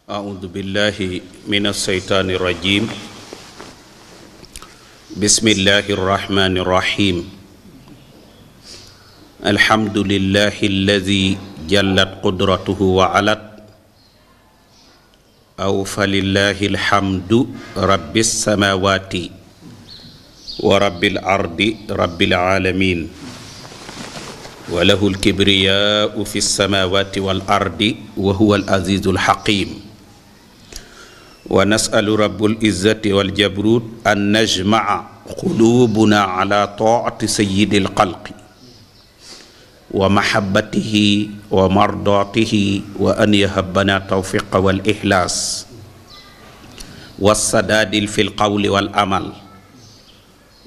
أعوذ بالله من الشيطان الرجيم. بسم الله الرحمن الرحيم. الحمد لله الذي جلت قدرته وعلت، أو فلله الحمد رب السماوات ورب الأرض رب العالمين، وله الكبرياء في السماوات والأرض وهو العزيز الحكيم. ونسأل رب العزة والجبروت أن نجمع قلوبنا على طاعة سيد الخلق ومحبته ومرضاته، وأن يهبنا التوفيق والإخلاص والسداد في القول والعمل،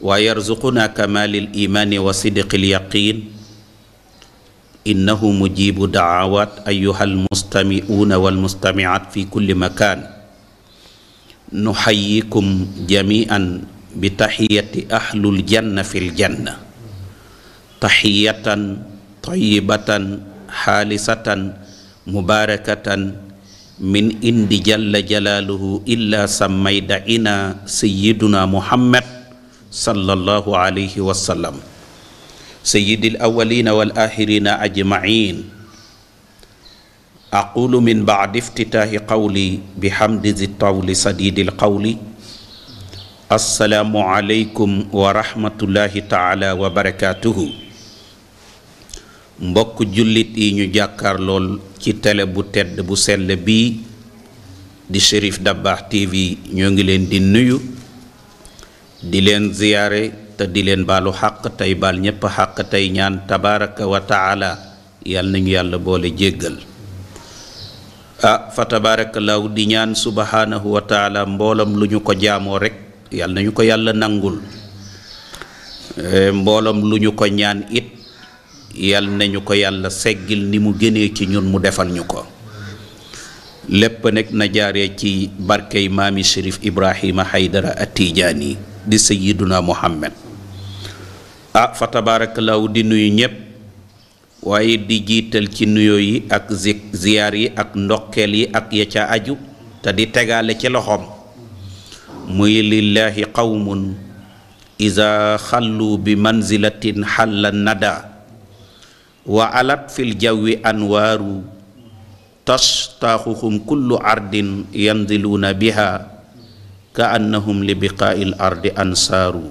ويرزقنا كمال الإيمان وصدق اليقين، إنه مجيب دعوات أيها المستمعون والمستمعات في كل مكان. نحييكم جميعا بتحية أهل الجنة في الجنة، تحية طيبة خالصة مباركة من عند جل جلاله، إلا سميدنا سيدنا محمد صلى الله عليه وسلم سيد الأولين والآخرين أجمعين. أقول من بعد افتتاح قولي بحمد ذي الطول سديد القول: السلام عليكم ورحمة الله تعالى وبركاته. mbokk jullit yi ñu jàkkaar lool ci télé bu tedd bu sell bii di Cherif Dabakh TV, ñoo ngi leen di nuyu, di leen ziyaare te di leen baalu xàq tey baal ñépp xàq tey ñaan tabaraka wa taala yàlla nañu yàlla boole jéggal. fa tabarakallahu di ñaan subhanahu wa taala mboolam lu ñu ko jaamoo rek yàlla nañu ko yàlla nangul, mboolam lu ñu ko ñaan it yàlla nañu ko yàlla seggil ni mu gënee ci ñun mu defal ñu ko. lépp nekk na jaaree ci barkey maami Cherif Ibrahima Haydara At-Tijaani di sayyiduna Muhammad. fa tabarakallahu di nuyu ñépp, waaye di jiital ci nuyoo yi ak ziyaar yi ak ndokkeel yi ak ya ca aju, te di tegaale ci loxoom muy lillahi qawmun iza xallu bi manzilatin xalla nada wa alat fil jawwi anwaaru tastaaxuhum kullu ardin yanziluuna biha ka annahum li biqaa'il ardi ansaaru.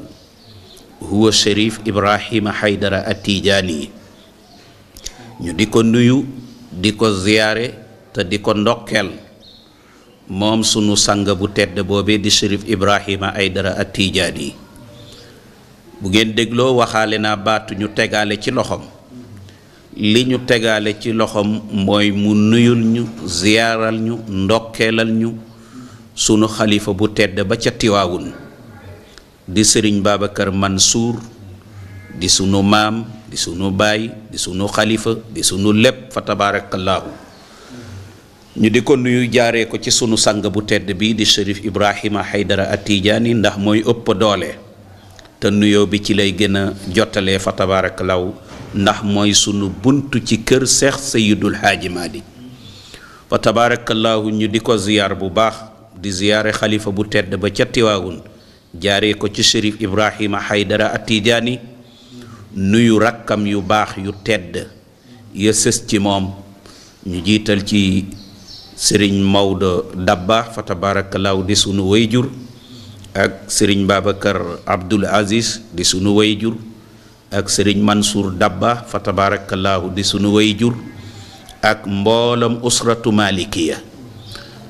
huwa Cherif Ibrahima Haydara At-Tijaani. ñu di ko nuyu, di ko ziyaare te di ko ndokkeel moom sunu sang bu tedd boobee di Cherif Ibrahima Haydara At-Tijaani. bu ngeen dégloo waxaale naa baatu ñu tegaale ci loxoom. li ñu tegaale ci loxoom mooy mu nuyul ñu, ziyaaral ñu, ndokkeelal ñu sunu xalifa bu tedd ba ca Tiwaawun di Sëriñ Babacar Mansour, di sunu maam, di sunu baay, di sunu xalifa, di sunu lépp fa tabaarakallaahu. ñu di ko nuyu jaaree ko ci sunu sang bu tedd bi di Cherif Ibrahima Haydara At-Tijaani, ndax mooy ëpp doole te nuyoo bi ci lay gën a jottalee fa tabaarakallaahu, ndax mooy sunu buntu ci kër Seex Sayyidul Haaji Maalik fa tabaarakallaahu. ñu di ko ziyaar bu baax, di ziyaare xalifa bu tedd ba ca Tiwaawun jaaree ko ci Cherif Ibrahima Haydara At-Tijaani, nuyu rakkam yu baax yu tedd ya sës ci moom. ñu jiital ci Sëriñ Maodo Dabakh fa tabaarakallaahu di sunu wayjur, ak Sëriñ Babacar Abdul Aziz di sunu wayjur, ak Sëriñ Mansour Dabakh fa tabaarakallaahu di sunu wayjur, ak mboolam usratu malikiya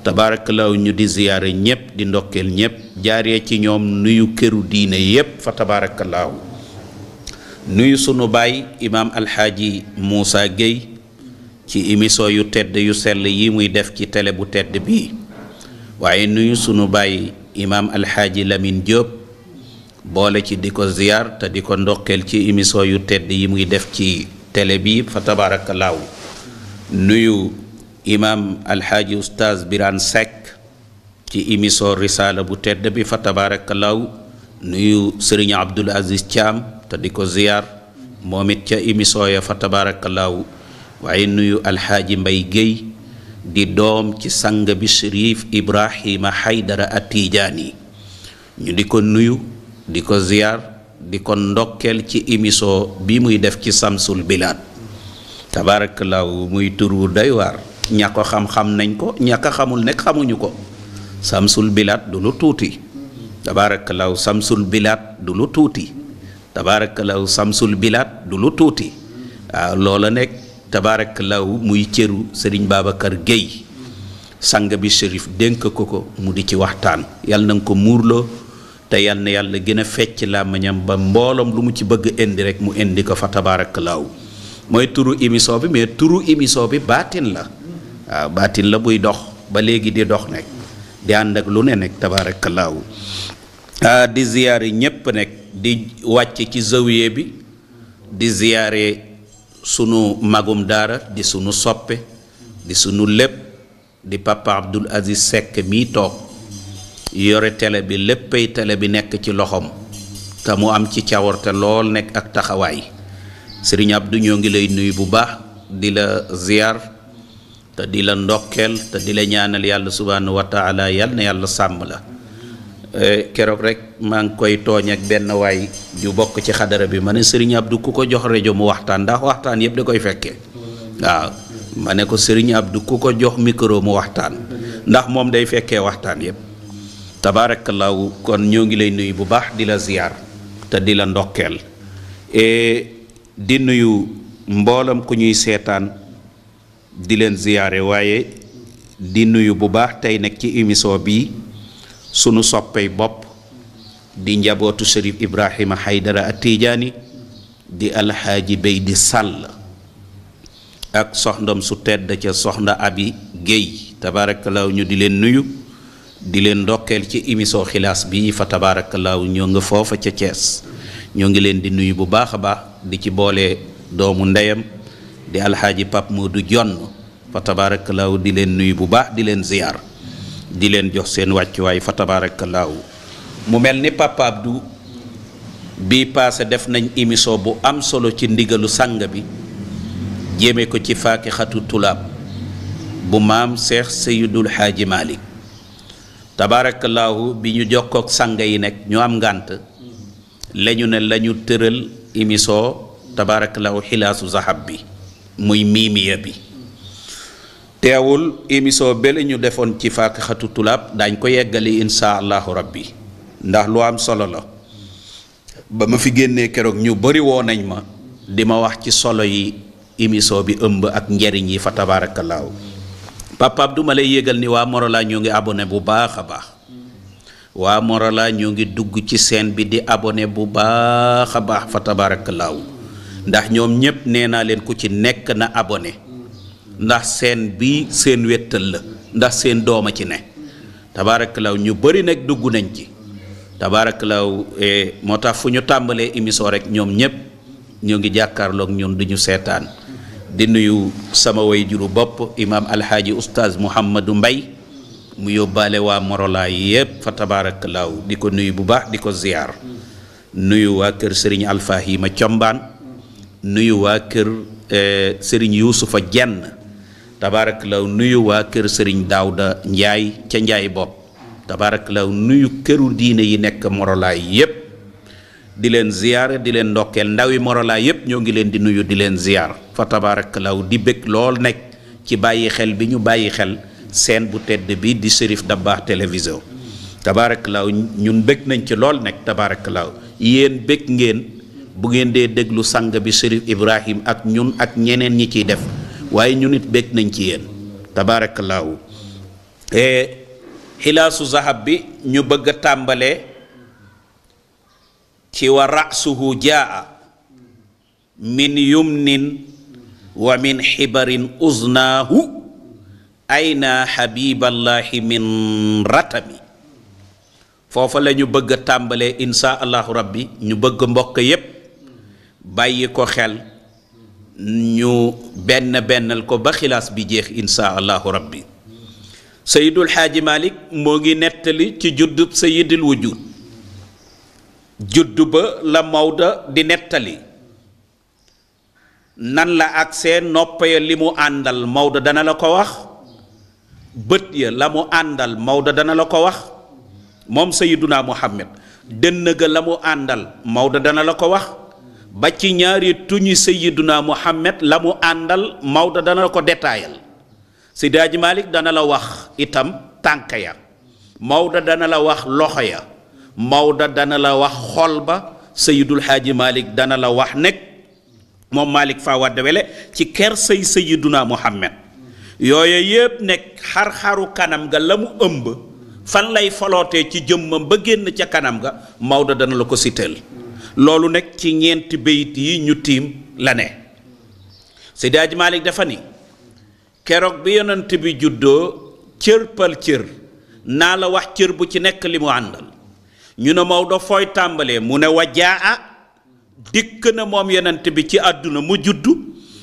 tabaarakallaahu. ñu di ziyaare ñépp, di ndokkeel ñépp, jaaree ci ñoom nuyu këru diine yépp fa tabaarakallaahu. nuyu sunu baay imaam alxaaji Moussa Gueye ci émission yu tedd yu sell yi muy def ci télé bu tedd bii, waaye nuyu sunu baay imaam alxaaji Lamine Diop boole ci di ko ziyaar te di ko ndokkeel ci émission yu tedd yi muy def ci télé bi fa tabaarakallaahu. nuyu imaam alxaaji oustaz Birane Seck ci émission risaala bu tedd bi fa tabaarakallaahu. nuyu Sëriñ Abdul Aziz Thiam te di ko ziyaar moom it ca émission ya fa tabaarakallaahu. waaye nuyu alxaaji Mbay Géey di doom ci sang bi Chérif Ibrahima Haydara At-Tijaani ñu di ko nuyu di ko ziyaar di ko ndokkeel ci émission bi muy def ci Samsul Bilaad tabaarakallaahu muy turu doy waar ña ko xam-xam nañ ko ña ko xamul nekk xamuñu ko Samsul Bilaad du lu tuuti tabaarakallaahu Samsul Bilaad du lu tuuti tabaarakallaahu Samsul Bilaad du lu tuuti waaw loola nekk tabaarakallaahu muy cëru Serigne Babacar Gueye sang bi Chérif dénk ko mu di ci waxtaan yàlla na nga ko muurloo te yal na yàlla gën a fecc làmmiñam ba mbooloom lu mu ci bëgg indi rek mu indi ko fa tabaarakallaahu mooy turu émission bi mais turu émission bi baatin la waaw baatin la buy dox ba léegi di dox nekk di ànd ak lu ne nekk tabaarakallaahu di ziyaare ñépp nekk di wàcc ci zawiye bi di ziyaare sunu magum daara di sunu soppe di sunu lépp di papa Abdoul Aziz Seck mii toog yore télé bi léppay télé bi nekk ci loxoom te mu am ci cawarte lool nekk ak taxawaay Serigne Abdou ñoo ngi lay nuyu bu baax di la ziyaar te di la ndokkeel te di la ñaanal yàlla subhanahu wa taala yal na yàlla sàmm la keroog rek maa ngi koy tooñ ak benn waay ju bokk ci xadara bi ma ne Serigne Abdou ku ko jox rajo mu waxtaan ndax waxtaan yëpp da koy fekkee waaw ma ne ko Serigne Abdou ku ko jox micro mu waxtaan ndax moom day fekkee waxtaan yëpp tabaarakallaahu kon ñoo ngi lay nuyu bu baax di la ziyaar te di la ndokkeel di nuyu mboolam ku ñuy seetaan di leen ziyaare waaye di nuyu bu baax tey nag ci émission bi sunu soppey bopp di njabootu Chérif Ibrahima Haydara At-Tijaani di alxaaji Bay di Sàll ak soxndam su tedd ca soxna Abi Géey tabaarakallaahu ñu di leen nuyu di leen ndokkeel ci émission xilaas bi fa tabaarakallaahu ñoo nga foofa ca Cees ñoo ngi leen di nuyu bu baax a baax di ci boole doomu ndeyam di alxaaji Pap Moodu Jonn fa tabaarakallaahu di leen nuyu bu baax di leen ziyaar di leen jox seen wàccuwaay fa tabaarakallaahu mu mel ni Papa Abdou bii paase def nañ émission bu am solo ci ndigalu sang bi jéeme ko ci Faakihatu Tulaab bu maam Seex Seydul Xaaji Malik tabaarakallaahu bi ñu jokkook sang yi nekk ñu am ngànt lañu ne lañu tëral émission tabaarakallaahu xilaasu zahab bi muy miimiya bi teewul émission bele ñu defoon ci Faakihatu Tulaab daañ ko yeggali insha allahu rabbi ndax lu am solo la ba ma fi génnee keroog ñu bari woo nañ ma di ma wax ci solo yi émission bi ëmb ak njariñ yi fa tabaarakallaahu Papa Abdou ma lay yégal ni waa Morola ñoo ngi abonné bu baax a baax waa Morola ñoo ngi dugg ci chaîne bi di abonné bu baax a baax fa tabaarakallaahu ndax ñoom ñépp nee naa leen ku ci nekk na abonné ndax seen bi seen wettal la ndax seen dooma ci ne tabaarakallaahu ñu bari nag dugg nañ ci tabaarakallaahu moo tax fu ñu tàmbalee émission rek ñoom ñépp ñoo ngi jàkkaarloog ñun duñu seetaan di nuyu sama way juru bopp imaam alxaaji oustaz Mouhamadou Mbay mu yóbbaale waa Morola yépp fa tabaarakallaahu di ko nuyu bu baax di ko ziyaar nuyu waa kër Serigne Alfahima Combaan nuyu waa kër Serigne Yuusufa Jenn tabaarakallaahu nuyu waa kër Serigne Daawda Njaay ca Njaay bopp tabaarakallaahu nuyu këru diine yi nekk Morola yépp di leen ziyaar di leen ndokkeel ndawi Morola yépp ñoo ngi leen di nuyu di leen ziyaar fa tabaarakallaahu di bëgg lool nekk ci bàyyi xel bi ñu bàyyi xel seen bu tedd bi di Chérif Dabakh télévision tabaarakallaahu ñun bëgg nañ ci lool nekk tabaarakallaahu yéen bëgg ngeen bu ngeen dee déglu sang bi Chérif Ibrahim ak ñun ak ñeneen ñi ciy def waaye ñun it bëgg nañ ci yéen tabaarakallaahu xilaasu zahab bi ñu bëgg a tàmbalee ci wa ra'suhu jaa min yumnin wa min xibarin uznaahu ayna xabiballahi min ratami foofa la ñu bëgg a tàmbalee insha allahu rabbi ñu bëgg mbokk yépp bàyyi ko xel ñu benn bennal ko ba xilaas bi jeex insha allahu rabbi Seydul Xaaji Malik moo ngi nettali ci juddub Seydil Wujud juddu ba la Maodo di nettali nan la ak seen noppaya li mu àndal Maodo dana la ko wax bët ya la mu àndal Maodo dana la ko wax moom Sayyiduna Muhammad. dënn ga la mu àndal Maodo dana la ko wax ba ci ñaari tuñi Sayyiduna Muhammad la mu àndal Maodo dana la ko détaayal. Seydi Hadji Malick dana la wax itam tànk ya Maodo dana la wax loxo ya Maodo dana la wax xol ba Seydul Hadji Malick dana la wax nekk moom Malick Fawade Wele ci kersay Sayyiduna Muhammad yooyu yépp nekk xar-xaru kanam ga la mu ëmb fan lay folootee ci jëmmam ba génn ca kanam ga Maodo dana la ko sital loolu nekk ci ñeenti bayit yi ñu tiim la ne. Seydi Hadji Malick dafa ni keroog bi yonent bi juddoo cër pal cër naa la wax cër bu ci nekk li mu àndal ñu ne Maodo fooy tàmbalee mu ne wajaa dikk na moom yonent bi ci àdduna mu juddu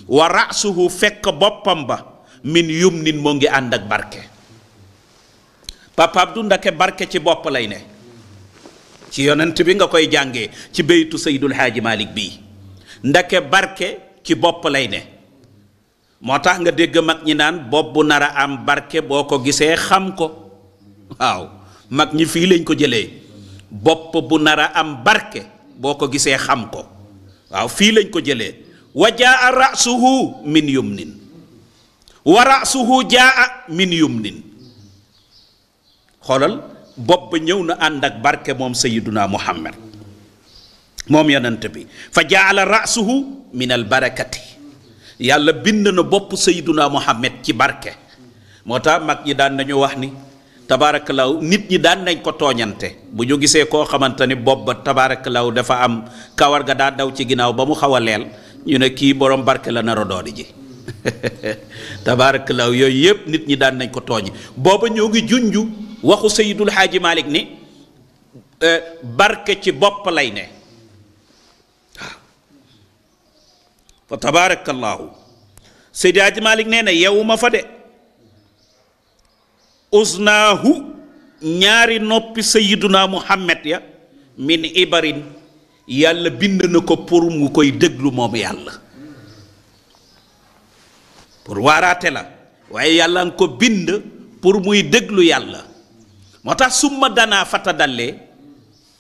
wa rasuhu fekk boppam ba min yumnin moo ngi ànd ak barke. Papa Abdou ndake barke ci bopp lay ne ci yonent bi nga koy jàngee ci béytu Seydul Haaji Malick bii ndake barke ci bopp lay ne moo tax nga dégg mag ñi naan bopp bu nar a am barke boo ko gisee xam ko waaw mag ñi fii lañ ko jëlee bopp bu nar a am barke boo ko gisee xam ko waaw fii lañ ko jëlee wa jaa rasuhu min yumnin wa rasuhu jaa min yumnin xoolal bopp ba ñëw na ànd ak barke moom Sayyiduna Muhammad moom yonent bi fa jaala rasuhu min al barakati yàlla bind na bopp Sayyiduna Muhammad ci barke moo tax mag ñi daan nañu wax ni tabaarakallaahu nit ñi daan nañ ko tooñante bu ñu gisee koo xamante ni bopp ba tabaarakallaahu dafa am kawar ga daa daw ci ginnaaw ba mu xaw a leel ñu ne kii borom barke la nar a doodi ji tabaarakallaahu yooyu yëpp nit ñi daan nañ ko tooñi booba ñoo ngi junju waxu Seydul Haaji Malick ni barke ci bopp lay ne waaw fa tabaarakallaahu Seydi Haaji Malick nee na yeewu ma fa de uznaahu ñaari noppi Sayyiduna Muhammad ya min ibarin yàlla bind na ko pour mu koy déglu moom yàlla pour waaraate la waaye yàlla nga ko bind pour muy déglu yàlla moo tax summa danaa fata dallee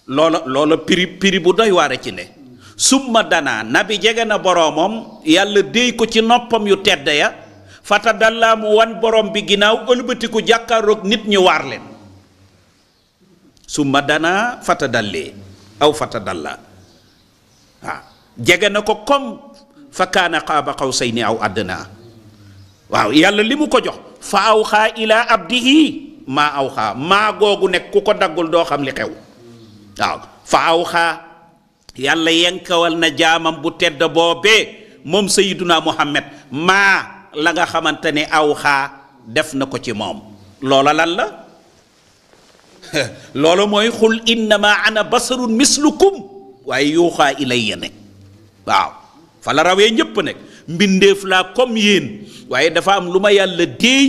loola piri bu doy waare ci ne summa danaa nabi jege na boroomam yàlla déy ko ci noppam yu tedd ya fata dallaa mu wan borom bi ginnaaw ëlbatiku jàkkaaroog nit ñi waar leen summa danaa fata dallee aw fata dallaa waaw jege na ko comme fa kaana qaaba qawsayni aw adnaa waaw yàlla li mu ko jox fa awxaa ilaa abdihi maa awxaa maa googu nekk ku ko daggul doo xam li xew waaw fa awxaa yàlla yenkawal na jaamam bu tedd boobee moom Sayyiduna Muhammad maa la nga xamante ne awxaa def na ko ci moom loola lan la loola mooy xul innama ana basarun mislukum waaye yuuxaa ilayya ne waaw fa la rawee ñépp nekk mbindeef laa comme yéen waaye dafa am lu ma yàlla déey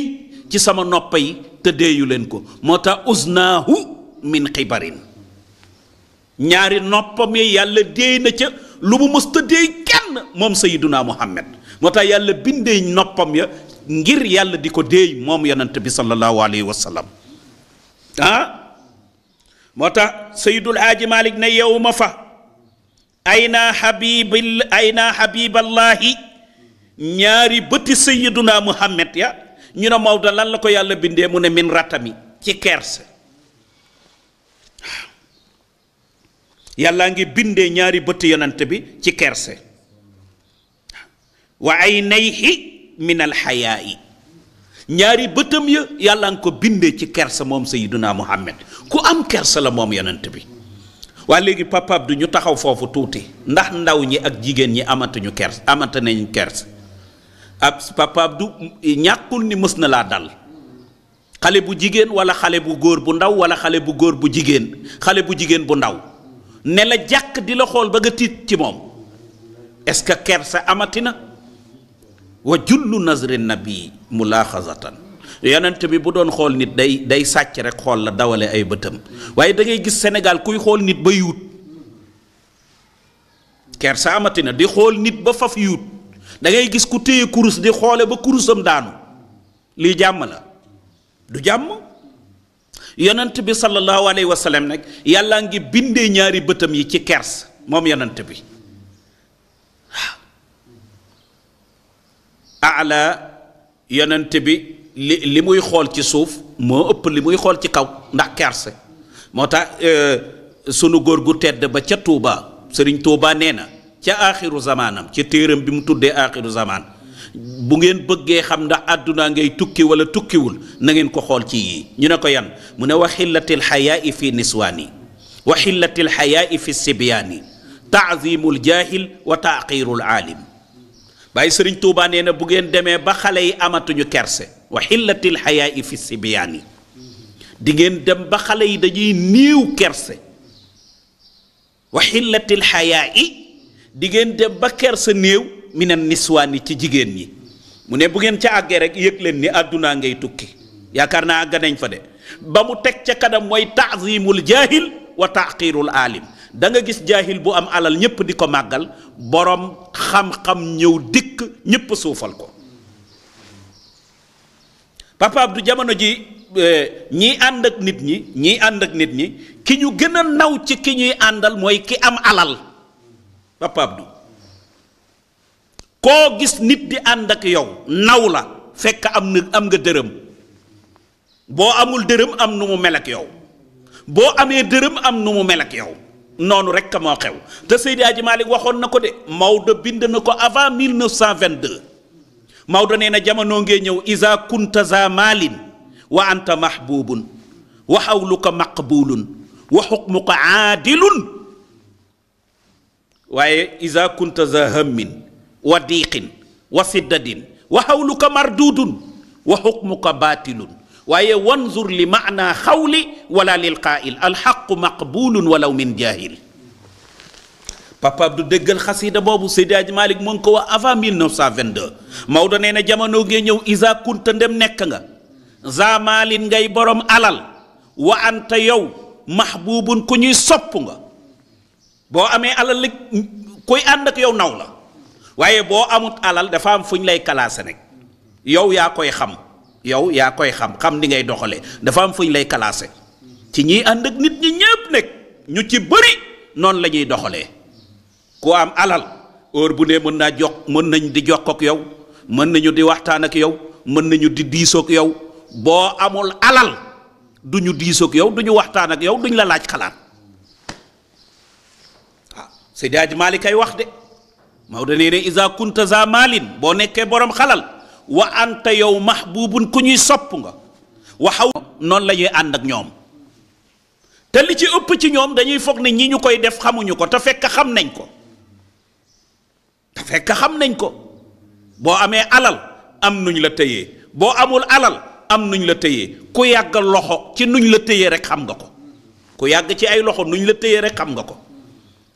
ci sama noppa yi te déeyu leen ko moo tax uznaahu min xibarin ñaari noppam yi yàlla déey na ca lu mu mës ta déey kenn moom Sayyiduna Muhammad moo tax yàlla bindee noppam ya ngir yàlla di ko déey moom yonent bi sallallahu alayhi wa sallam moo tax Seydul Haaji Malick ne yow ma fa ayna habiballahi ñaari bëti Sayyiduna Muhammad ya ñu ne Maodo lan la ko yàlla bindee mu ne min ratami ci kerse yàlla ngi bindee ñaari bëti yonent bi ci kerse wa aynayhi min alxayaa'i ñaari bëtam ya yàlla ngi ko bindee ci kerse moom Sayyiduna Muhammad ku am kerse la moom yonent bi waa léegi Papa Abdou ñu taxaw foofu tuuti ndax ndaw ñi ak jigéen ñi amante nañu kerse ab Papa Abdou ñàkkul ni mës na laa dal xale bu jigéen wala xale bu góor bu ndaw wala xale bu góor bu jigéen xale bu jigéen bu ndaw ne la jàkk di la xool ba nga tiit ci moom est-ce que kersa amati na wa jullu nazri nabi mulaaxazatan yonent bi bu doon xool nit day sàcc rek xool la dawale ay bëtam waaye da ngay gis Sénégal kuy xool nit ba yuut kersa amati na di xool nit ba faf yuut da ngay gis ku téye kurus di xoole ba kurusam daanu lii jàmm la du jàmm. yonent bi sallallahu alayhi wa sallam nag yàllaa ngi bindee ñaari bëtam yi ci kers moom yonent bi ala yonent bi li muy xool ci suuf moo ëpp li muy xool ci kaw ndax kerse moo tax sunu góor gu tedd ba ca Touba Sëriñ Touba nee na ca aaxiru zamaanam ci téeram bi mu tuddee aaxiru zamaan bu ngeen bëggee xam ndax àdduna ngay tukki wala tukkiwul na ngeen ko xool ci yii ñu ne ko yan mu ne wa xillatil xayaai fi niswaani wa xillatil xayaai fi sibyaani taazimul jaahil wa taaqiirul aalim bàyyi Sëriñ Tuubaa nee na bu ngeen demee ba xale yi amatuñu kerse wa xillatil xayaai fi sibyaani di ngeen dem ba xale yi dañuy niiw kerse wa xillatil xayaai di ngeen dem ba kerse néew minan niswaani ci jigéen ñi mu ne bu ngeen ca àggee rek yëg leen ni àdduna ngay tukki yaakaar naa àgg nañ fa de ba mu teg ca kanam mooy taazimul jaahil wa taaqiirul aalim da nga gis jaahil bu am alal ñépp di ko màggal borom xam-xam ñëw dikk ñépp suufal ko Papa Abdou jamono ji ñiy ànd ak nit ñi ki ñu gën a naw ci ki ñuy àndal mooy ki am alal Papa Abdou koo gis nit di ànd ak yow naw la fekk am nga dërëm boo amul dërëm am nu mu mel ak yow boo amee dërëm am nu mu mel ak yow noonu rek moo xew te Seydi Hadji Malick waxoon na ko de Maodo bind na ko avant 1922 Maodo nee na jamono ngee ñëw iza kunta za maalin wa anta mahbubun wa hawluka maqbulun wa hukmuka aadilun waaye iza kunta za hammin wa diiqin wa siddadin wa hawluka mardudun wa hukmuka baatilun waaye wanzur li maana xawli wala lil qaa'il alxaqu maqbulun walaw min jaahil Papa Abdou déggal xasida boobu Seydi Hadji Malick mu ngi ko wax avant 1922 Maodo nee na jamono ngee ñëw isa kunta ndem nekk nga zamaalin ngay borom alal wa anta yow mahbubun ku ñuy sopp nga boo amee alal li kuy ànd ak yow naw la waaye boo amut alal dafa am fu ñu lay kalaase nag yow yaa koy xam xam ni ngay doxalee dafa am fu ñu lay kalaase ci ñiy ànd ak nit ñi ñépp nag ñu ci bëri noonu la ñuy doxalee ku am alal heure bu ne mën nañ di jokk ak yow mën nañu di waxtaan ak yow mën nañu di diisoog yow boo amul alal duñu diisoog yow duñu waxtaan ak yow duñ la laaj xalaat waaw Seydi Hadji Malick kay wax de Maodo nee ne isa kunta za maalin boo nekkee borom xalal wa anta yow mahbubun ku ñuy sopp nga waxaw noonu la ñuy ànd ak ñoom te li ci ëpp ci ñoom dañuy foog ne ñi ñu koy def xamuñu ko te fekk xam nañ ko boo amee alal am nuñ la tëyee boo amul alal am nuñ la tëyee ku yàgg loxo ci nuñ la tëyee rek xam nga ko ku yàgg ci ay loxo nuñ la tëyee rek xam nga ko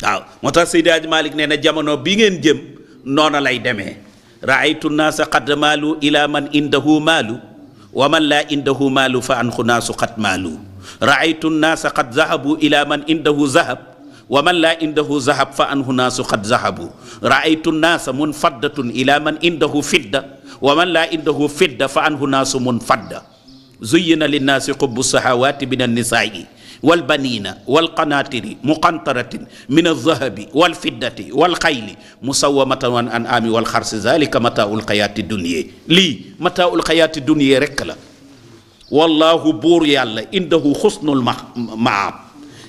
waaw moo tax Seydi Hadji Malick nee na jamono bi ngeen jëm noona lay demee raaytu naasa qad maalu ila man indahu maalu wa man laa indahu maalu fa anhu naasu qad maalu raaytu naasa qad zahabu ila man indahu zahab wa man laa indahu zahab fa anhu naasu qad zahabu raaytu naasa munfaddatun ila man indahu fidda wa man laa indahu fidda fa anhu naasu munfadda zuyyina linnaasi xubbu sahawaati min annisaai والبنين والقناطر مقنطرة من الذهب والفضة والخيل مسومة والأنعام والحرث ذلك متاع الحياة الدنيا لي متاع الحياة الدنيا رك لا والله بور يالا عنده حسن المعاب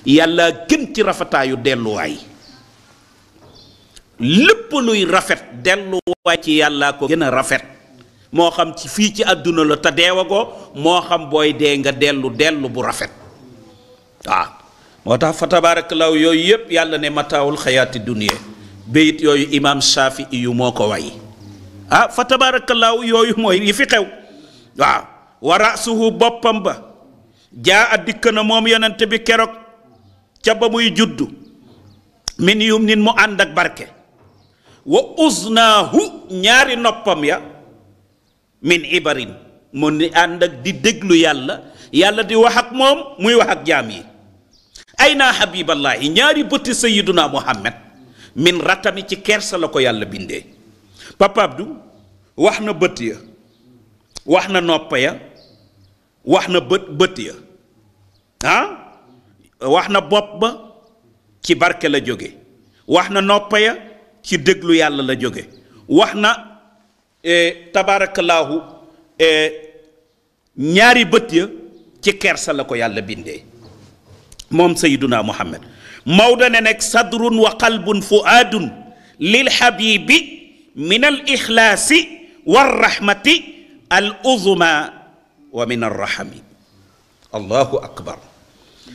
يالا gën ci rafetaayu delluwaay lépp luy rafet delluwaay ci yàlla ko gën a rafet moo xam ci fii ci àdduna la te deewagoo moo xam booy dee nga dellu bu rafet waaw moo tax fa tabaarakallaahu yooyu yëpp yàlla ne mataawul xayaati dunya bayit yooyu imaam Shaafi yu moo ko way fa tabaarakallaahu yooyu mooy yi fi xew waaw wa rasuhu boppam ba jaa a dikk na moom yonent bi keroog ca ba muy juddu min yum nin mu ànd ak barke wa uznaahu ñaari noppam ya min ibarin mu ni ànd ak di déglu yàlla di wax ak moom muy wax ak jaam yi ay naa habiballahi ñaari bëtti sayiduna muhammad min ratami ci kersa la ko yàlla bindee Papa Abdou wax na bët ya wax na nopp ya wax na bët ya wax na bopp ba ci barke la jóge wax na nopp ya ci déglu yàlla la jóge wax na tabaarakallaahu ñaari bët ya ci kersa la ko yàlla bindee moom sayyiduna Muhammad Maodo ne nekk sadrun wa qalbun fuaadun lil habibi min al ixlaasi war rahmati al uzma wa min ar rahami allahu akbar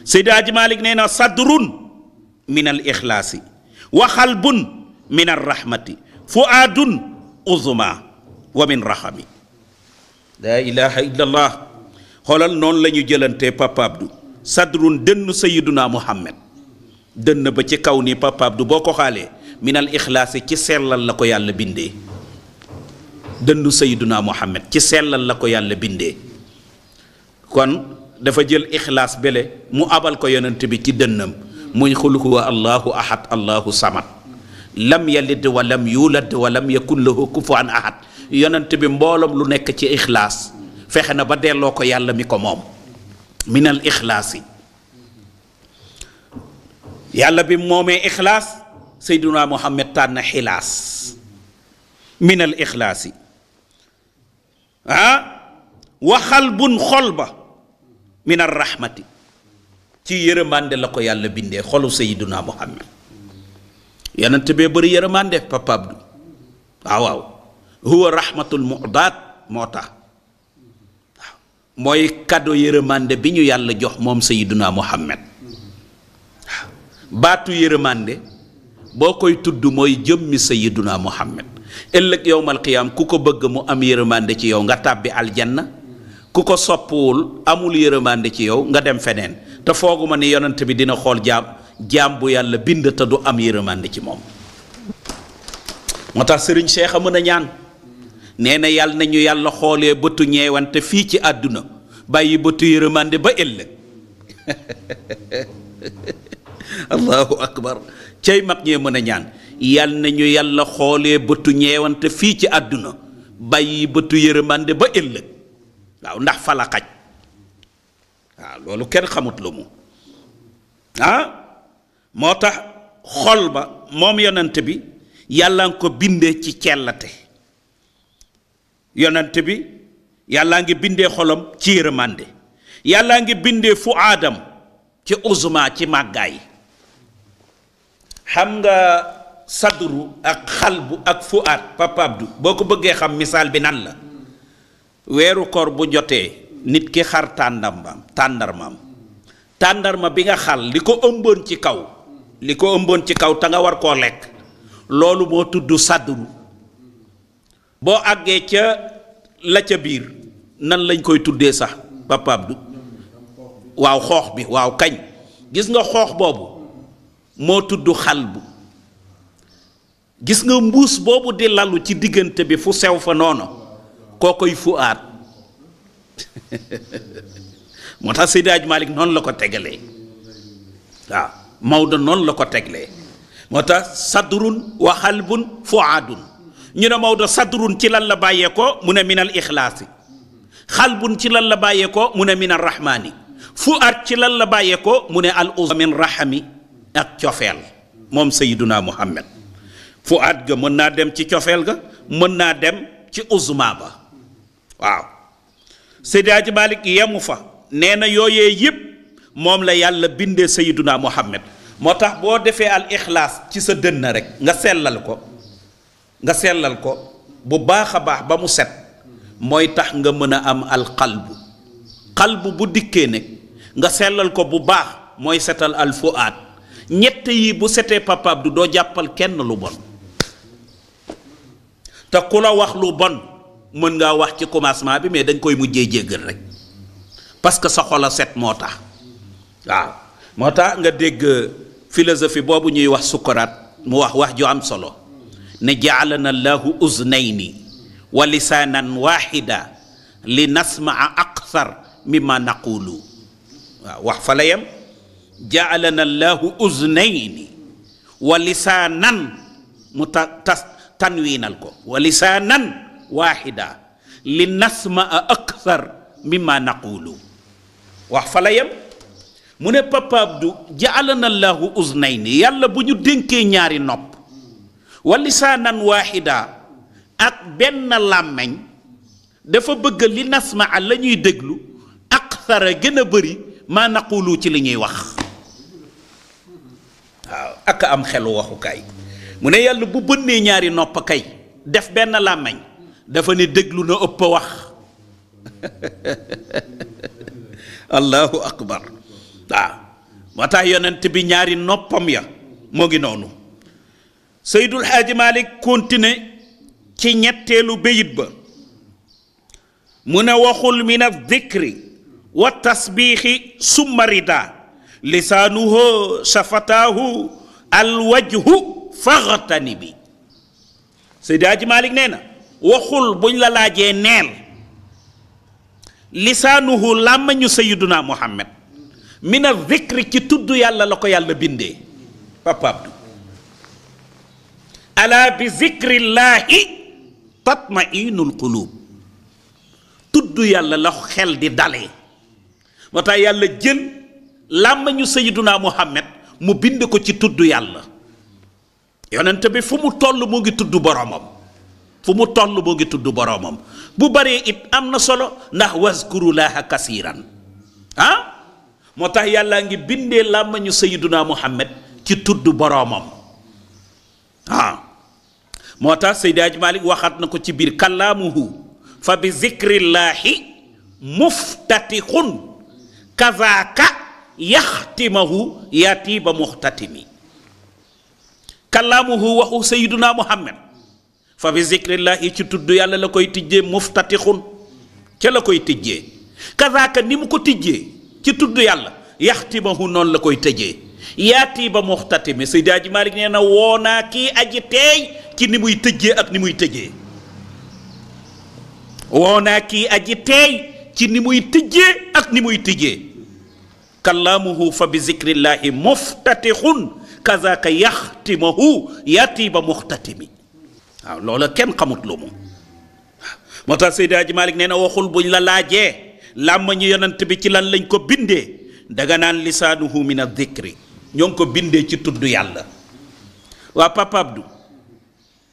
Seydi Hadji Malick nee na sadrun min al ixlaasi wa qalbun min ar rahmati fuaadun uzma wa min rahami la ilaha illa allah xoolal noonu la ñu jëlantee Papa Abdou sadrun dënn sayyiduna Muhammad dënn ba ci kaw nii Papa Abdou boo ko xaalee minal ixlaasi ci sellal la ko yàlla bindee dënnu sayyiduna Muhammad ci sellal la ko yàlla bindee kon dafa jël ixlaas bele mu abal ko yonent bi ci dënnam muy xul huwa allahu ahad allahu samad lam yalid wa lam yulad wa lam yakun lahu kufuwan ahad yonent bi mbooloom lu nekk ci ixlaas fexe na ba delloo ko yàlla mi ko moom minal ixlaasi yàlla bi moomee ixlaas Seydina Muhammad tànn xilaas minal ixlaasi waxal bun xol ba minal rahmati ci yërëmande la ko yàlla bindee xolu Seydina Muhammad yonent bee bëri yërëmande Papa Abdou waaw huwa rahmatul mu'daat moo tax waaw mooy cadeau yërëmande bi ñu yàlla jox moom Seydina Muhammad waaw baatu yërëmande boo koy tudd mooy jëmmi Seydina Muhammad ëllëg yowmal qiyaam ku ko bëgg mu am yërëmande ci yow nga tàbbi aljanna ku ko soppuwul amul yërëmande ci yow nga dem feneen te fooguma ni yonent bi dina xool jaam bu yàlla bind te du am yërëmande ci moom moo tax Serigne Cheikh a mën a ñaan nee na yàlla nañu yàlla xoolee bëtu ñeewante fii ci àdduna bàyyi bëtu yërëmande ba ëllëg allahu akbar cay mag ñee mën a ñaan yàlla nañu yàlla xoolee bëtu ñeewante fii ci àdduna bàyyi bëtu yërëmande ba ëllëg waaw ndax fa la xaj waaw loolu kenn xamut lu mu moo tax xol ba moom yonent bi yàlla nga ko bindee ci cellate yonent bi yàlla ngi bindee xolam ci yërëmande yàlla ngi bindee fu aadam ci uzma ci màggaay xam nga sadru ak xalbu ak fuaat Papa Abdou boo ko bëggee xam misaal bi nan la weeru koor bu jotee nit ki xar tàndarma bi nga xal li ko ëmboon ci kaw te nga war koo lekk loolu moo tudd sadru boo àggee ca la ca biir nan lañ koy tuddee sax Papa Abdou waaw xoox bi waaw kañ gis nga xoox boobu moo tudd xalbu gis nga mbuus boobu di lalu ci diggante bi fu sew fa noonu koo koy fuaat moo tax Seydi Hadji Malick noonu la ko tegalee waaw Maodo noonu la ko teglee moo tax sadrun wa xalbun fuaadun ñu ne Maodo sadrun ci lan la bàyyeekoo mu ne minal ixlaasi xalbun ci lan la bàyyeekoo mu ne minal rahmaani fuaat ci lan la bàyyeekoo mu ne al uzma min rahami ak cofeel moom Seydina Muhammad fuaat ga mën naa dem ci cofeel ga mën naa dem ci uzma ba waaw Seydi Hadji Malick yemu fa nee na yooyee yépp moom la yàlla bindee Seydina Muhammad moo tax boo defee al ixlaas ci sa dënn rek nga sellal ko bu baax a baax ba mu set mooy tax nga mën a am al qalbu bu dikkee nekk nga sellal ko bu baax mooy setal al fuaat ñett yi bu setee Papa Abdou doo jàppal kenn lu bon te ku la wax lu bon mën ngaa wax ci commencement bi mais dañ koy mujjee jéggal rek parce que sa xol a set moo tax waaw moo tax nga dégg philosophie boobu ñuy wax Sukaraat mu wax ju am solo ne jaalana allahu uznayni wa lisaanan waxida li nasmaa akthar mimma naqulu waaw wax fa la yem jaalana allahu uznayni wa lisaanan mu tanwiinal ko wa lisaanan waxida li nasmaa akthar mimma naqulu wax fa la yem mu ne Papa Abdou ja'alana Allahu uznayni yàlla bu ñu dénkee ñaari nopp wa lisaanan waahida ak benn làmmeñ dafa bëgg li nasmaa la ñuy déglu akthara gën a bëri maa naqulu ci li ñuy wax waaw ak am xelu waxukaay mu ne yàlla bu bënnee ñaari nopp kay def benn làmmeñ dafa ne déglu na ëpp wax allahu akbar waaw moo tax yonent bi ñaari noppam ya moo ngi noonu Seydul Haaji Malik continue ci ñetteelu bayit ba mu ne waxul min adh-dhikri wa tasbiixi summa rida lisaanuhu shafataahu alwajhu faxtani bi Seydi Haaji Malik nee na waxul buñ la laajee neel lisaanuhu làmmañu Sayyiduna Muhammad min adh-dhikri ci tudd yàlla la ko yàlla bindee Papa Abdou ala bi zikrillaahi tatma'innul quluub tudd yàlla la xel di dalee moo tax yàlla jël làmmañu Sayyiduna Muhammad mu bind ko ci tudd yàlla yonent bi fu mu toll mu ngi tudd boromam fu mu toll mu ngi tudd boromam bu baree it am na solo ndax wazkurullaaha kasiiran moo tax yàlla ngi bindee làmmañu Sayyiduna Muhammad ci tudd boromam moo tax Seydi Hadji Malick waxat na ko ci biir kalaamuhu fa bi zikrillaahi muftatixun kazaaka yaxtimahu yatiba muxtatimi kalaamuhu waxu Sayyiduna Muhammad fa bi zikrillaahi ci tudd yàlla la koy tijjee muftatixun ca la koy tijjee kazaaka ni mu ko tijjee ci tudd yàlla yaxtimahu noonu la koy tëjee yatiba muxtatimi Seydi Hadji Malick nee na woonaa kii aji teey ci ni muy tëjee ak ni muy tëjee woonaa kii aji teey ci ni muy tëjee ak ni muy tëjee kalaamuhu fa bi zikrillaahi muftatixun kazaka yaxtimahu yatiba muxtatimi waaw loola kenn xamut lu mu moo tax Seydi Hadji Malick nee na waxul buñ la laajee làmmañu yonent bi ci lan lañ ko bindee danga naan lisaanuhu min adh-dhikri ñoo ngi ko bindee ci tudd yàlla waa Papa Abdou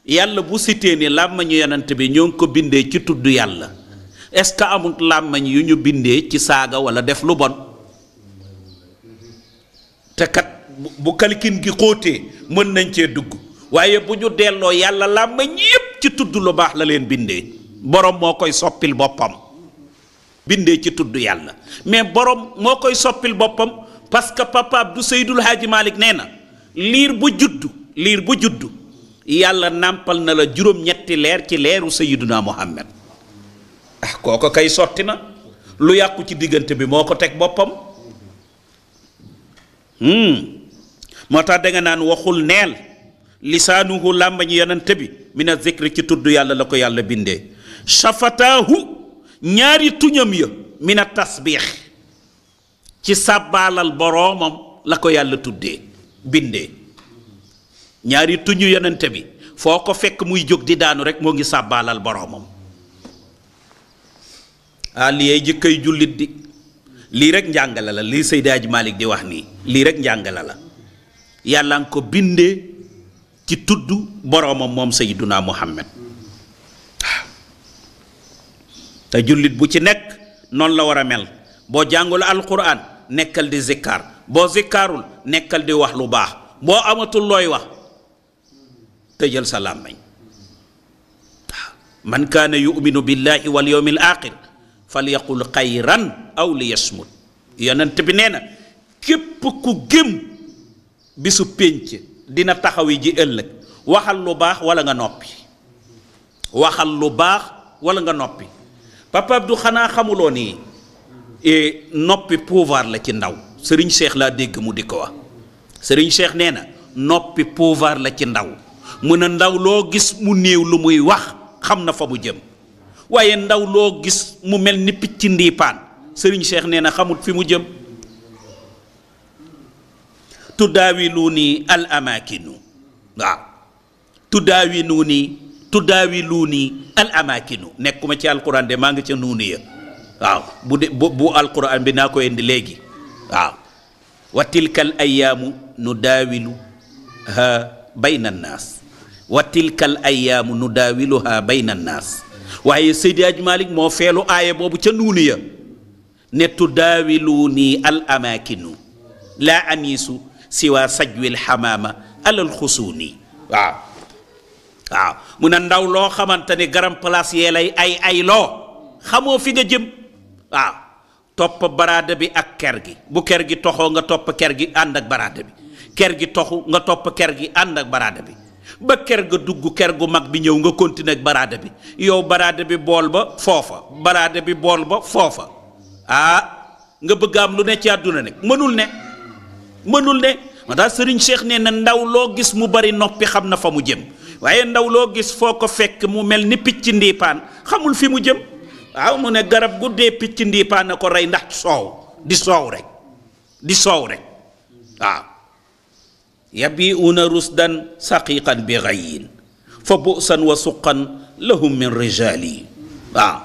yàlla bu sitee ni làmmañu yonent bi ñoo ngi ko bindee ci tudd yàlla est-ce que amul làmmañ yu ñu bindee ci saaga wala def lu bon te kat bu kalkin gi xóotee mën nañ cee dugg waaye bu ñu delloo yàlla làmmañ yépp ci tudd lu baax la leen bindee borom moo koy soppil boppam bindee ci tudd yàlla mais borom moo koy soppil boppam parce que Papa Abdou Seydul Haaji Malick nee na liir bu juddu yàlla nàmpal na la juróom-ñetti leer ci leeru Sayyiduna Muhammad kooko kay sotti na lu yàqu ci diggante bi moo ko teg boppam moo tax danga naan waxul neel lisaanuhu làmbañu yonent bi mina zikri ci tudd yàlla la ko yàlla bindee shafataahu ñaari tuñam ya mina tasbiix ci sàbbaalal boroomam la ko yàlla tuddee bindee ñaari tuñu yonent bi foo ko fekk muy jóg di daanu rek moo ngi sàbbaalal boroomam lii ay jëkkay jullit di lii rek njàngale la lii Seydi Hadji Malick di wax nii lii rek njàngale la yàlla nga ko bindee ci tudd boroomam moom Sayyiduna Muhammad te jullit bu ci nekk noonu la war a mel boo jàngul alquran nekkal di zikkar boo zikkarul nekkal di wax lu baax boo amatul looy wax tëjal sa làmmiñ man kaana yuminu billahi wal yawmil aaxir falyaqul xayran aw liyasmut yonent bi nee na képp ku gëm bisu pénc dina taxawi ji ëllëg waxal lu baax wala nga noppi waxal lu baax wala nga noppi Papa Abdou xanaa xamuloo ni noppi pouvoir la ci ndaw Serigne Cheikh laa dégg mu di ko wax Serigne Cheikh nee na noppi pouvoir la ci ndaw mu ne ndaw loo gis mu néew lu muy wax xam na fa mu jëm waaye ndaw loo gis mu mel ni picc ndiipaan Serigne Cheikh nee na xamut fi mu jëm tudaawiluuni al amaakinu waaw tudaawiluuni al amaakinu nekkuma ci alquran de maa ngi ca nuuni ya waaw bu alquran bi naa ko indi léegi waaw wa tilkal ayaamu nu daawiluha bayna annaas wa tilkal ayaamu nu daawiluha bayna annaas waaye Seydi Aj Malik moo feelu aaya boobu ca nuuni ya ne tudaawiluuni al amaakinu laa aniisu siwa sajwil xamaama alal xusuuni waaw waaw mu ne ndaw loo xamante ne garam place yee lay ay loo xamoo fi nga jëm waaw topp baraada bi ak ker gi bu ker gi toxoo nga topp ker gi ànd ak baraada bi ker gi toxu nga topp ker gi ànd ak baraada bi ba ker ga dugg ker gu mag bi ñëw nga continuer ak baraada bi yow baraada bi bool ba foofa baraada bi bool ba foofa nga bëgg am lu ne ci àdduna nekk mënul ne moo tax Sëriñ Cheikh nee na ndaw loo gis mu bari noppi xam na fa mu jëm waaye ndaw loo gis foo ko fekk mu mel ni picc ndiipaan xamul fi mu jëm waaw mu ne garab gu dee picc ndiipaan na ko rey ndax soow di soow rek waaw yabi'una rusdan saqiqan bi ghayyin fa bu'san wa suqan lahum min rijali waaw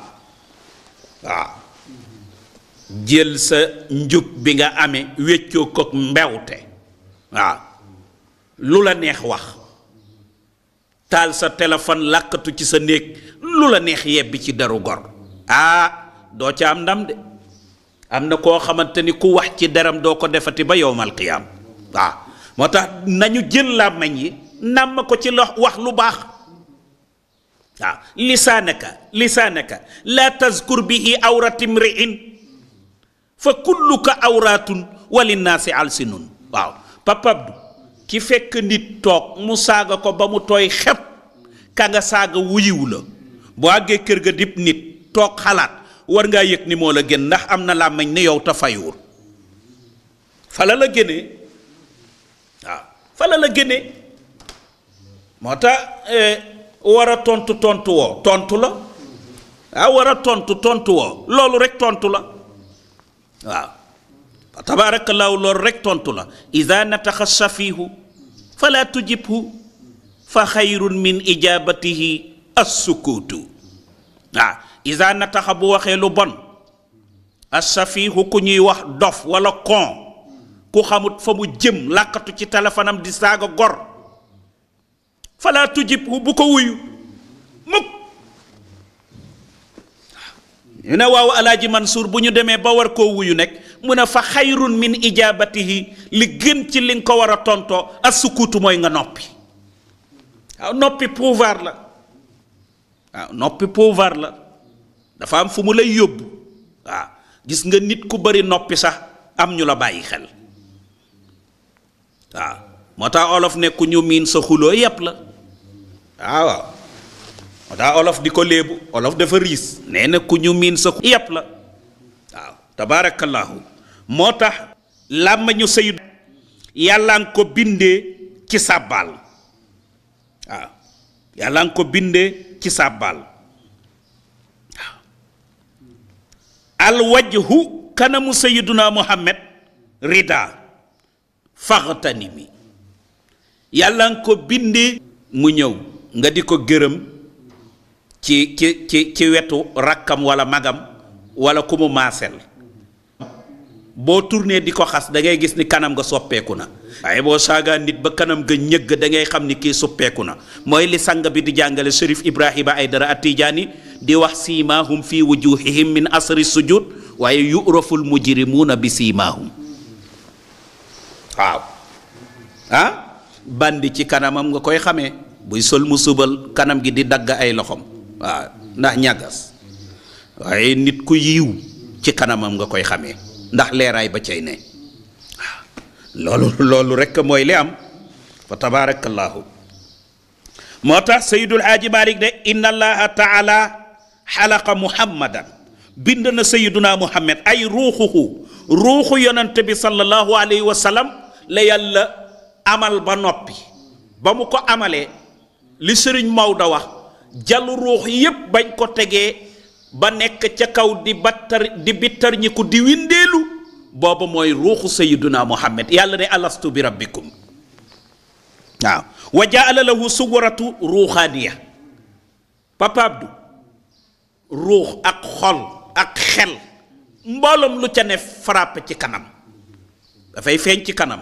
jël sa njub bi nga amee wéccoo ko mbewte waaw lu la neex wax taal sa téléphone làkkatu ci sa néeg lu la neex yebbi ci deru gor doo ca am ndam de am na koo xamante ni ku wax ci deram doo ko defati ba yowmal qiyaam waaw moo tax nañu jël làmmiñ yi nàmm ko ci wax lu baax waaw lisaanaka laa tazkur bihi awrati mri'in fa kulluka awratun walinnaasi alsinun waaw Papa Abdou ki fekk nit toog mu saaga ko ba mu tooy xepp ka nga saaga wuyiwu la boo àggee kër ga dip nit toog xalaat war ngaa yëg ni moo la gën ndax am na làmmiñ ni yow ta fayuur fala la génnee waaw fala la génnee moo tax war a tontu woo tontu la waaw war a tontu woo loolu rek tontu la waaw tabaarakallaahu loolu rek tontu la ida nataxa safiihu fala tujibhu fa xayrun min ijabatihi assukuutu waaw ida nataxa bu waxee lu bon assafiihu ku ñuy wax dof wala kon ku xamut fa mu jëm làkkatu ci téléphone am di saaga gor fala tujibhu bu ko wuyu mukk ñu ne waaw alaaji Mansour bu ñu demee ba war koo wuyu nekk mu ne fa xayrun min ijabatihi li gën ci li nga ko war a tontoo assukuutu mooy nga noppi waaw noppi pouvoir la waaw noppi pouvoir la dafa am fu mu lay yóbbu waaw gis nga nit ku bari noppi sax am ñu la bàyyi xel waaw moo tax olof ne ku ñu miin sa xuloo yépp la waaw moo tax olof di ko léebu olof dafa riis nee na ku ñu miin sa yépp la waaw tabaarakallaahu moo tax làmmiñu Sayyidu yàlla nga ko bindee ci sàbbaal waaw yàlla nga ko bindee ci sàbbaal waaw alwajhu kanamu Sayyiduna Muhammad rida faxtanimi yàlla nga ko bindee mu ñëw nga di ko gërëm ci wetu rakkam wala magam wala ku mu maasel boo tourné di ko xas da ngay gis ni kanam nga soppeeku na waaye boo saagaa nit ba kanam nga ñëgg da ngay xam ni kii soppeeku na mooy li sang bi di jàngale Chérif Ibrahima Aydara At-Tijaani di wax siimaahum fi wujuhihim min asri sujud waaye yuraful mujrimuuna bi siimaahum waaw bandi ci kanamam nga koy xamee buy sol mu subal kanam gi di dagg ay loxom waaw ndax ñàggas waaye nit ku yiw ci kanamam nga koy xamee ndax leeraay ba cay ne waaw loolu rekk mooy li am fa tabaarakallaahu moo tax Seydul Haaji Maalik de inna allaha taala xalaqa muhammadan bind na Seyduna Muhammad ay ruuxu yonante bi sallallahu alayhi wa sallam la yàlla amal ba noppi ba mu ko amalee li Sëriñ Maodo wax jàllu ruux yépp bañ ko tegee ba nekk ca kaw di bittar ñi ko di windeelu booba mooy ruuxu Sayyiduna Muhammad yàlla ne alastu bi rabbikum waaw wa jaala lahu suwaratu ruuxaaniya Papa Abdou ruux ak xol ak xel mbooloom lu ca ne frappé ci kanam dafay feeñ ci kanam.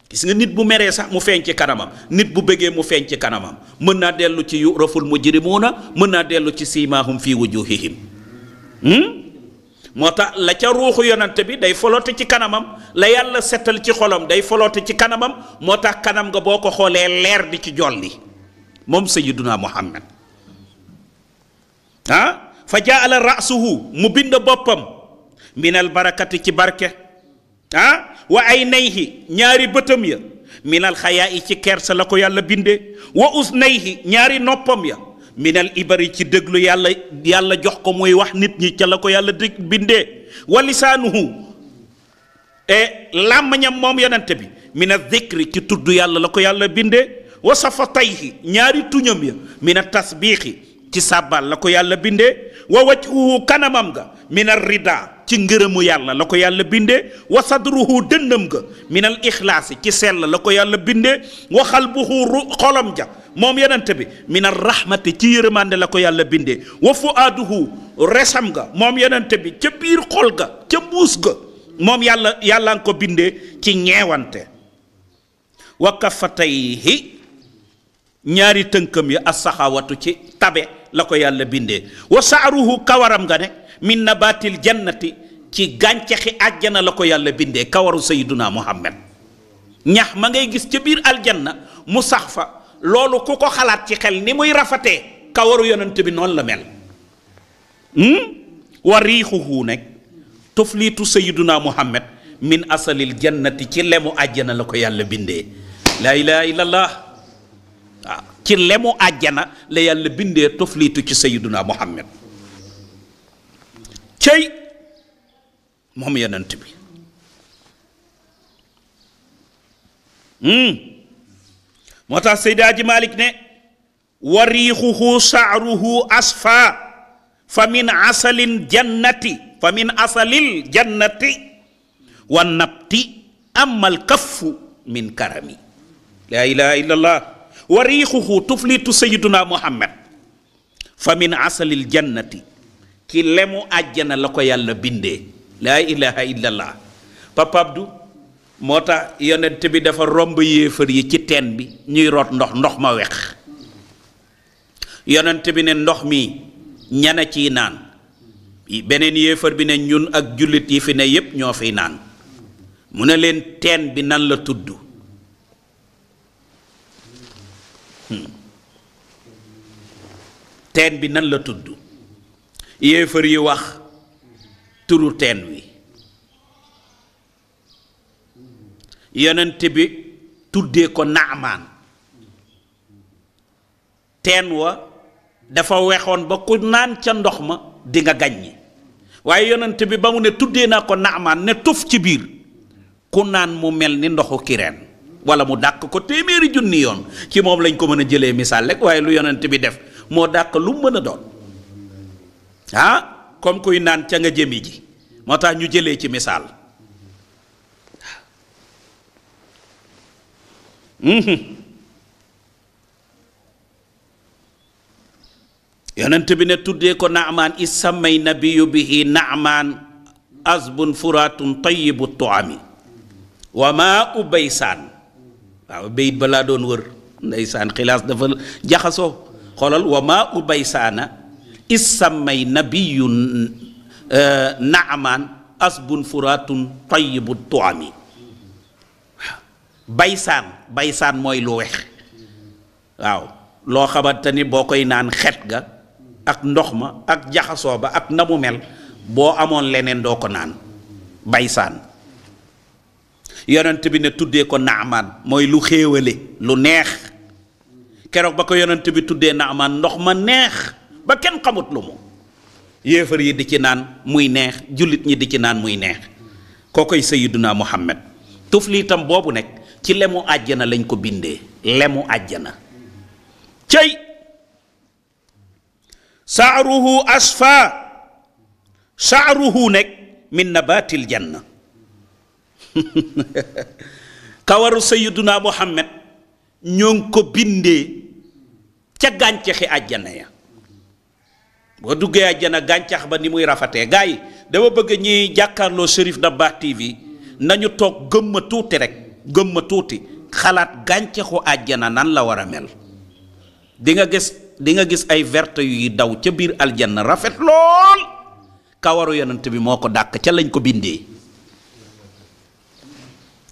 gis nga nit bu meree sax mu feeñ ci kanamam nit bu bëggee mu feeñ ci kanamam mën naa dellu ci yuraful mujrimuuna mën naa dellu ci siimaahum fii wujuhihim moo tax la ca ruuxu yonante bi day foloote ci kanamam la yàlla setal ci xolam day foloote ci kanamam moo tax kanam nga boo ko xoolee leer di ci jolli moom sayyiduna muhammad fa jaala rasuhu mu bind boppam minal barakati ci barke wa aynayhi ñaari bëtam ya minal xayaa i ci kersa la ko yàlla bindee wa usnayhi ñaari noppam ya minal ibari ci déglu yàlla jox ko muy wax nit ñi ca la ko yàlla bindee wa lisaanuhu làmmañam moom yonente bi mina dhikri ci tudd yàlla la ko yàlla bindee wa safatayhi ñaari tuñam ya mina tasbiixi ci sàbbal la ko yàlla bindee wa wajhuhu kanamam ga mina rida ci ngërëmu yàlla la ko yàlla bindee wa sadruhu dënnam ga minal ixlaasi ci sell la ko yàlla bindee wa xalbuhu xolam ja moom yonente bi minal rahmati ci yërmande la ko yàlla bindee wa fuaaduhu resam ga moom yonente bi ca biir xol ga ca mbuus ga moom yàlla nga ko bindee ci ñeewante wa kafatayhi ñaari tënkam ya as-saxawatu ci tabe la ko yàlla bindee wa saaruhu kawaram nga ne min nabatil jannati ci gàncaxi àjjana la ko yàlla bindee kawaru sayyiduna muhammad ñax ma ngay gis ca biir aljanna mu sax fa loolu ku ko xalaat ci xel ni muy rafetee kawaru yonent bi noonu la mel wa riixuhu nag tufliitu sayyiduna muhammad min asalil jannati ci lemu àjjana la ko yàlla bindee laa ilaha illallah waaw ci lemu àjjana la yàlla bindee tufliitu ci sayyiduna muhammad cey moom yonent bi moo tax Seydi Aji Malik ne wa riixuhu sa'ruhu asfa fa min asalil jannati wa nabti amal kaffu min karami laa ilaha illallah wa riixuhu tuflitu sayyiduna muhammad fa min asalil jannati ci lemu àjjana la ko yàlla bindee laa ilaha illallah Papa Abdou moo tax yonent bi dafa romb yéefar yi ci teen bi ñuy root ndox ma wex yonent bi ne ndox mi ñana ciy naan beneen yéefar bi ne ñun ak jullit yi fi ne yépp ñoo fiy naan mu ne leen teen bi nan la tudd teen bi nan la tudd yéefar yi wax turu teen wi yonent bi tuddee ko Naamaan teen wa dafa wexoon ba ku naan ca ndox ma di nga gaññi waaye yonent bi ba mu ne tuddee naa ko Naamaan ne tuf ci biir ku naan mu mel ni ndoxu kireen wala mu dàq ko téeméeri junni yoon ci moom lañ ko mën a jëlee misaal rek waaye lu yonent bi def moo dàq lu mën a doon comme kuy naan ca nga jëmi ji moo tax ñu jëlee ci misaal yonent bi ne tuddee ko Naamaan isamay nabiyu bihi Naamaan azbun furaatun tayyibu tuami wa maa u baysaan waaw bayit balaa doon wër ndeysaan xilaas dafa jaxasoo xoolal wa maa u baysaana isamay nabiyu Naamaan azbun furaatun tayyibu tuami baysaan mooy lu wex waaw loo xamante ni boo koy naan xet ga ak ndox ma ak jaxasoo ba ak na mu mel boo amoon leneen doo ko naan baysaan yonent bi ne tuddee ko Naamaan mooy lu xéewale lu neex keroog ba ko yonent bi tuddee Naamaan ndox ma neex ba kenn xamut lu mu yéefar yi di ci naan muy neex jullit ñi di ci naan muy neex koo koy sayyiduna Muhammad tufliitam boobu nekk ci lemu àjjana lañ ko bindee lemu àjjana cey saaruhu asfa saaruhu nekk min nabatil janna kawaru sayyiduna Muhammad ñoo ngi ko bindee ca gàncaxi àjjana ya boo duggee àjjana gàncax ba ni muy rafetee gars yi dama bëgg ñi jàkkaarloo Cherif Dabakh TV nañu toog gëmma tuuti rek gëmma tuuti xalaat gàncaxu àjjana nan la war a mel. di nga gis ay verte yuy daw ca biir aljanna rafet lool kawaru yonent bi moo ko dàq ca lañ ko bindee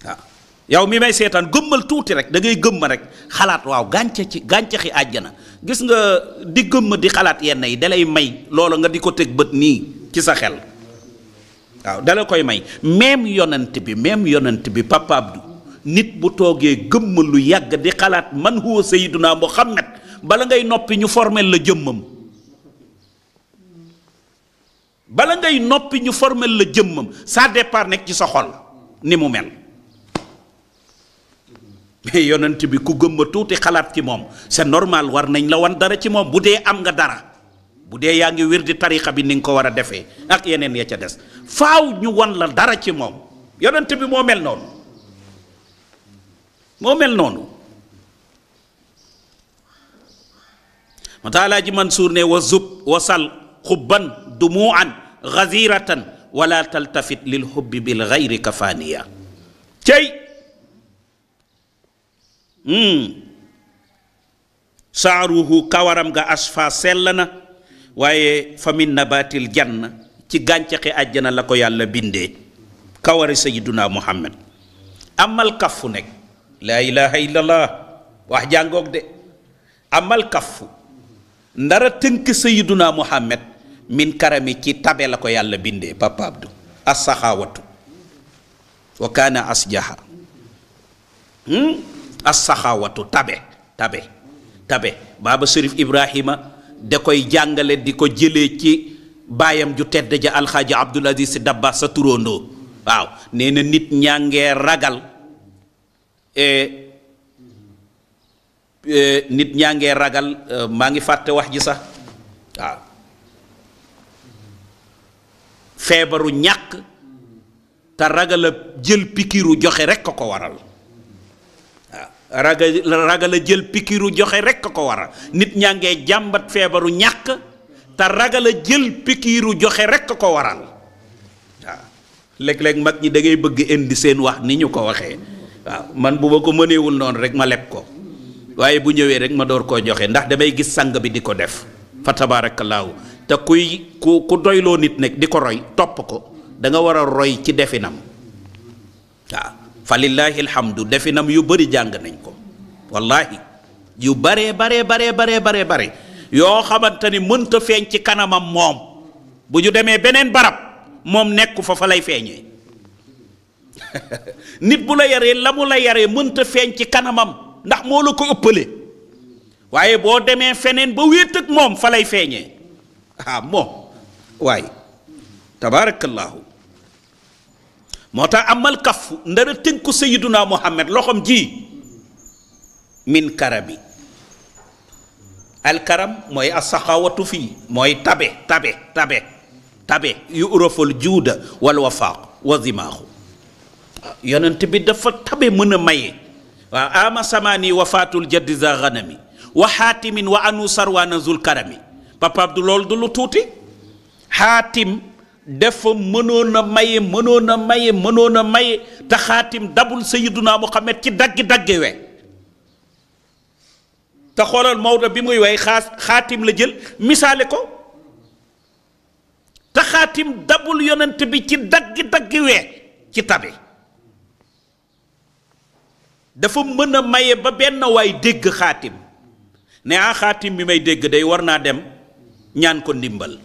waaw yow mi may seetaan gëmmal tuuti rek da ngay gëmma rek xalaat waaw gàncaxi àjjana gis nga di gëmma di xalaat yenn yi dalay may loola nga di ko teg bët nii ci sa xel waaw dala koy may même yonent bi Papa Abdou nit bu toogee gëmma lu yàgg di xalaat man huwa sayyiduna Muhammad bala ngay noppi ñu formel la jëmmam ça départ nekk ci sa xol ni mu mel mais yonent bi ku gëmma tuuti xalaat ci moom c'est normal war nañ la wan dara ci moom bu dee am nga dara bu dee yaa ngi wér di tarixa bi ni nga ko war a defee ak yeneen ya ca des faaw ñu wan la dara ci moom yonent bi moo mel noonu ma taalaa ji Mansuur ne wa zub wasal xubban dumuan gaziratan wala taltafit lil xubbi bil gayri kafaniya cey saaruhu kawaram ga asfa sell na waaye fa min nabatil janna ci gàncaxi àjjana la ko yàlla bindee kawari sayiduna Muhammad amal kaffu nekk laa ilaha illallah wax jàngoog de amal kaffu ndara tënk sayiduna Muhammad min karami ci tabe la ko yàlla bindee Papa Abdou as-saxaawatu wa kaana asjaha as-saxaawatu tabe baaba Cherif Ibrahima da koy jàngale di ko jëlee ci baayam ju tedd ja alxaaji Abdul Aziz Sy Dabakh sa turandoo waaw nee na nit ñàngee ragal maa ngi fàtte wax ji sax waaw feebaru ñàkk te ragal a jël pikiru joxe rekk a ko waral waaw ragal a jël pikiru joxe rekk a ko waral nit ñaa ngee jàmbat feebaru ñàkk te ragal a jël pikiru joxe rekk a ko waral waaw léeg-léeg mag ñi da ngay bëgg indi seen wax ni ñu ko waxee waaw man bu ma ko mëneewul noonu rek ma leb ko waaye bu ñëwee rek ma door koo joxe ndax damay gis sang bi di ko def fa tabaarakallaahu te ku doyloo nit nekk di ko roy topp ko da nga war a roy ci definam waaw fa lillahi alhamdu definam yu bëri jàng nañ ko wallahi yu bare yoo xamante ni mënta feeñ ci kanamam moom bu ñu demee beneen barab moom nekku fa lay feeñee nit bu la yaree la mu la yaree mënta feeñ ci kanamam ndax moo la ko ëppale waaye boo demee feneen ba wéet ak moom fa lay feeñee moom waaye tabaarakallaahu moo tax amal kaf ndara tënku sayiduna Muhammad loxom ji min karami alkaram mooy asaxawatu fii mooy tabe yu urafal juuda wal wafaaq wa zimaaxu yonent bi dafa tabe mën a maye waaw ama samaani wafaatul jaddi za ghanami wa xaatimin wa anu sarwaana zul karami Papa Abdou loolu du lu tuuti xaatim dafa mënoon a maye te xaatim dabul sayiduna Muhammad ci daggi we te xoolal Maodo bi muy way xaatim la jël misaale ko te xaatim dabul yonent bi ci daggi we ci tabe dafa mën a maye ba benn waay dégg xaatim ne xaatim bi may dégg day war naa dem ñaan ko ndimbal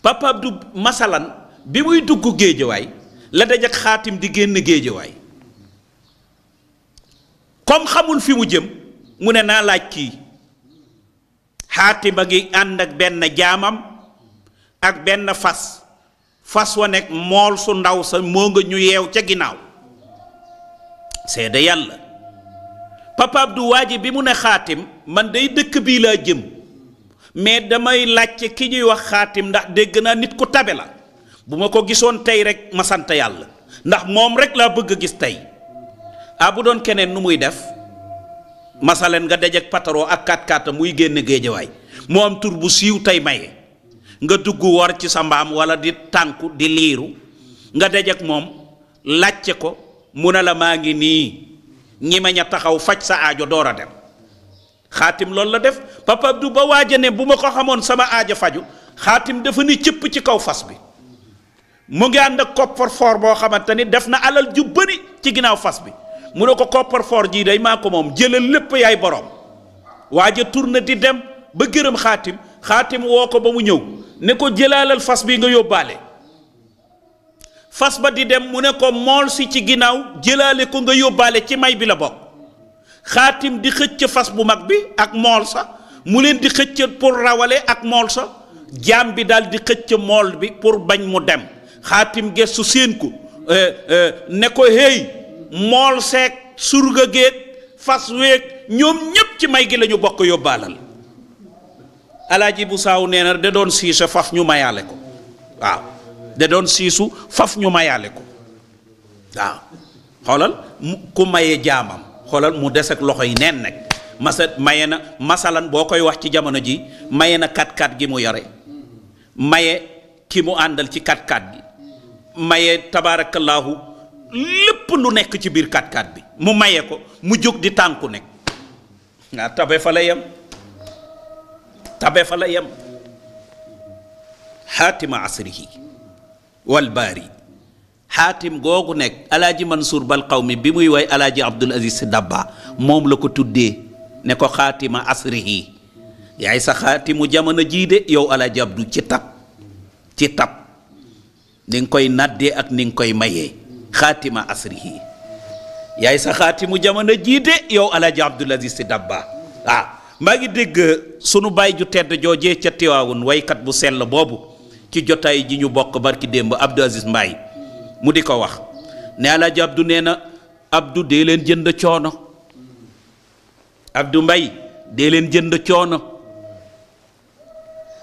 Papa Abdou masalan bi muy dugg géejawaay la dajak xaatim di génn géejawaay comme xamul fi mu jëm mu ne naa laaj kii xaatim a ngi ànd ak benn jaamam ak benn fas wa nekk mool su ndaw sa moo nga ñu yeew ca ginnaaw seede yàlla Papa Abdou waaji bi mu ne xaatim man day dëkk bii laa jëm mais damay laajte ki ñuy wax xaatim ndax dégg naa nit ku tabe la bu ma ko gisoon tey rek ma sant yàlla ndax moom rek laa bëgg a gis tey bu doon keneen nu muy def masaleen nga dajek pataro ak 4x4 muy génn géejawaay moo am tur bu siiw tey maye nga dugg wor ci sa mbaam wala di tànku di liiru nga dajek moom làcce ko mu ne la maa ngi nii ñi ma ña taxaw faj sa aajo door a dem. xaatim loolu la def Papa Abdou ba waaja ne bu ma ko xamoon sama aajo faju xaatim dafa ni cëpp ci kaw fas bi mu ngi ànd ak coffre-fort boo xamante ni def na alal ju bëri ci ginnaaw fas bi mu ne ko coffre-fort jii day maa ko moom jëlal lépp yaay boroom. waaja tourné di dem ba gërëm xaatim woo ko ba mu ñëw ne ko jëlaalal fas bi nga yóbbaale. fas ba di dem mu ne ko mool si ci ginnaaw jëlaale ko nga yóbbaale ci may bi la bokk. xaatim di xëcc fas bu mag bi ak mool sa mu leen di xëcc pour rawale ak mool sa jaam bi daal di xëcc mool bi pour bañ mu dem. xaatim gestu séen ko ne ko hey mool seeg surga géeg fas weeg ñoom ñépp ci may gi la ñu bokk yóbbaalal. alaaji bu saaw nee na da doon siise faf ñu mayaale ko waaw da doon siisu faf ñu mayaale ko waaw xoolal ku maye jaamam xoolal mu des ak loxo yi neen nag maye na masalan boo koy wax ci jamono ji maye na kat-kat gi mu yore maye ki mu àndal ci kat-kat gi maye tabaarakallaahu lépp lu nekk ci biir kat-kat bi mu maye ko mu jóg di tànku nekk nga tabe fa la yem xaatima asrihi wal baari xaatim googu nekk alaaji Mansour bal qawmi bi muy way alaaji Abdul Aziz Si Dabba moom la ko tuddee ne ko xaatima asrihi yaay sa xaatimu jamono jii de yow alaaji Abdu ci tab ni nga koy naddee ak ni nga koy mayee xaatima asrihi yaay sa xaatimu jamono jii de yow alaaji Abdul Aziz Si Dabba maa ngi dégg sunu baay ju tedd joojee ca Tiwaawun waykat bu sell boobu ci jotaay ji ñu bokk barki démb Abdou Aziz Mbaye mu di ko wax ne alaaji Abdou nee na Abdou dee leen jënd coono Abdou Mbaye dee leen jënd coono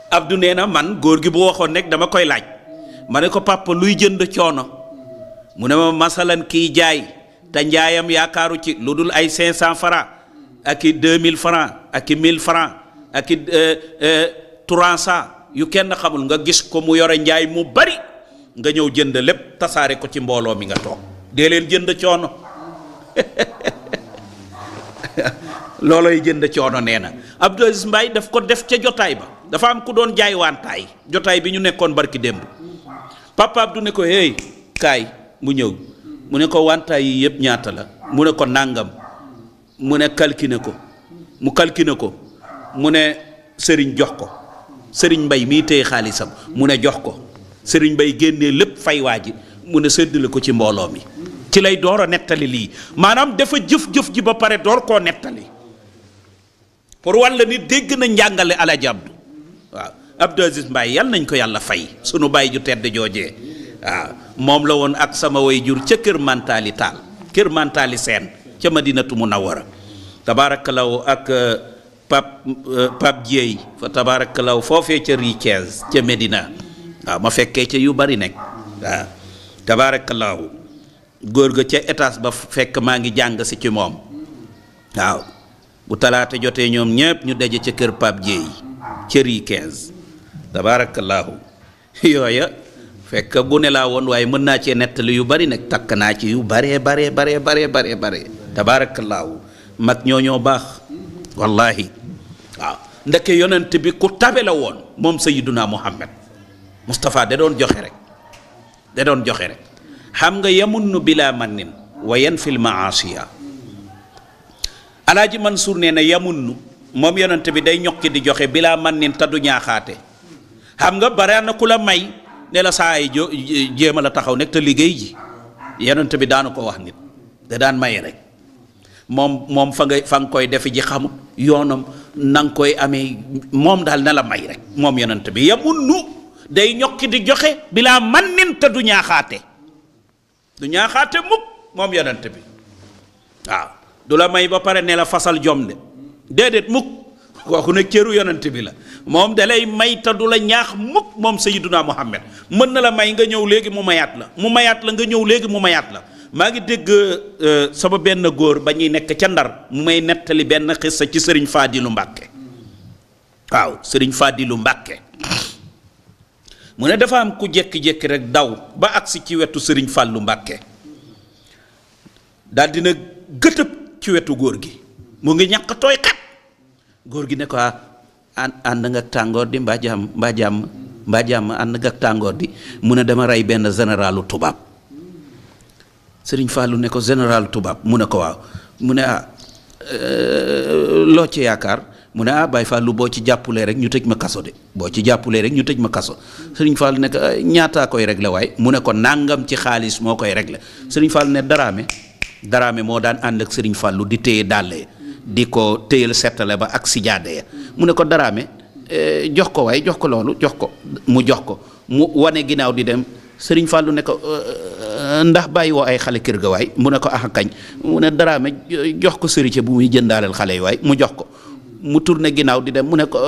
Abdou nee na man góor gi bu waxoon nekk dama koy laaj ma ne ko papa luy jënd coono mu ne ma masalan kiy jaay te njaayam yaakaaru ci lu dul ay 500 francs ak i 2000 francs ak i 1000 francs ak i 300 yu kenn xamul nga gis ko mu yore njaay mu bari nga ñëw jënd lépp tasaare ko ci mbooloo mi nga toog dee leen jënd coono looloy jënd coono nee na Abdou Aziz Mbaye daf ko def ca jotaay ba dafa am ku doon jaay wantaay jotaay bi ñu nekkoon barki démb papa Abdou ne ko hey kaay mu ñëw mu ne ko wantaay yi yëpp ñaata la mu ne ko nàngam mu ne calculé ko mu ne sëriñ jox ko sëriñ Mbay mii téye xaalisam mu ne jox ko sëriñ Mbay génnee lépp fay waa ji mu ne séddale ko ci mbooloo mi ci lay door a nettali lii maanaam dafa jëf-jëf ji ba pare door koo nettali pour walla ni dégg na njàngale Alaaji Abdu waaw Abdou Aziz Mbaye yal nañ ko yàlla fay sunu baay ju tedd joojee waaw moom la woon ak sama way jur ca kër Mantaali Taal kër Mantaali Seen ca Madinatu Munawwara tabaarakallaahu ak Pape Dieye fa tabaarakallaahu foofee ca Riquez ca Medina waaw ma fekkee ca yu bari nekk waaw tabaarakallaahu góor ga ca étage ba fekk maa ngi jàng si ci moom waaw bu talaata jotee ñoom ñépp ñu daje ca kër Pape Dieye ca Riquez tabaarakallaahu yooya fekk gune laa woon waaye mën naa cee nettali yu bari nag takk naa ci yu bare tabaarakallaahu mag ñoo baax wallahi waaw ndeke yonent bi ku tabe la woon moom Sayyiduna Muhammad Moustapha da doon joxe rek xam nga yamunnu bila mannin wa yanfil maasiya Alaaji Mansour nee na yamunnu moom yonent bi day ñokki di joxe bila mannin te du ñaaxaate xam nga bare na ku la may ne la saa yi jéema la taxaw nekk te liggéey ji yonent bi daanu ko wax nit da daan may rek moom fa nga koy defe ji xamut yoonam na nga koy amee moom daal na la may rek moom yonent bi yamunnu day ñokki di joxe bilaa mannin te du ñaaxaate mukk moom yonent bi waaw du la may ba pare ne la fasal jom de déedéet mukk kooku nag cëru yonent bi la moom da lay may te du la ñaax mukk moom Sayyiduna Muhammad mën na la may nga ñëw léegi mu mayaat la nga ñëw léegi mu mayaat la maa ngi dégg sama benn góor ba ñuy nekk ca Ndar mu may nettali benn xissa ci sëriñ Fadilu Mbàkke waaw sëriñ Fadilu Mbàkke mu ne dafa am ku jékki-jékki rek daw ba agsi ci wetu sëriñ Fàllu Mbàkke daal dina gëtëb ci wetu góor gi mu ngi ñàkk tooy xat góor gi ne ko ànd nga tàngoor di mbaa jàmm ànd nga tàngoor di mu ne dama rey benn généralu tubaab sëriñ Fàllu ne ko généralu tubaab mu ne ko waaw mu ne loo ci yaakaar mu ne Baay Fàllu boo ci jàppulee rek ñu tëj ma kaso de boo ci jàppulee rek ñu tëj ma kaso sëriñ Fàllu ne ko ñaataa koy réglé waaye mu ne ko nàngam ci xaalis moo koy réglé sëriñ Fàllu ne daraame moo daan ànd ak sëriñ Fàllu di téye dàllee di ko téyel settale ba ak si jaadee mu ne ko daraame jox ko waaye jox ko loolu jox ko mu wane ginnaaw di dem sëriñ Fàllu ne ko ndax bàyyi woo ay xale kër ga waay mu ne ko kañ mu ne daraame jox ko sëriñ bu muy jëndaaleel xale yi waay mu jox ko mu tourné ginnaaw di dem mu ne ko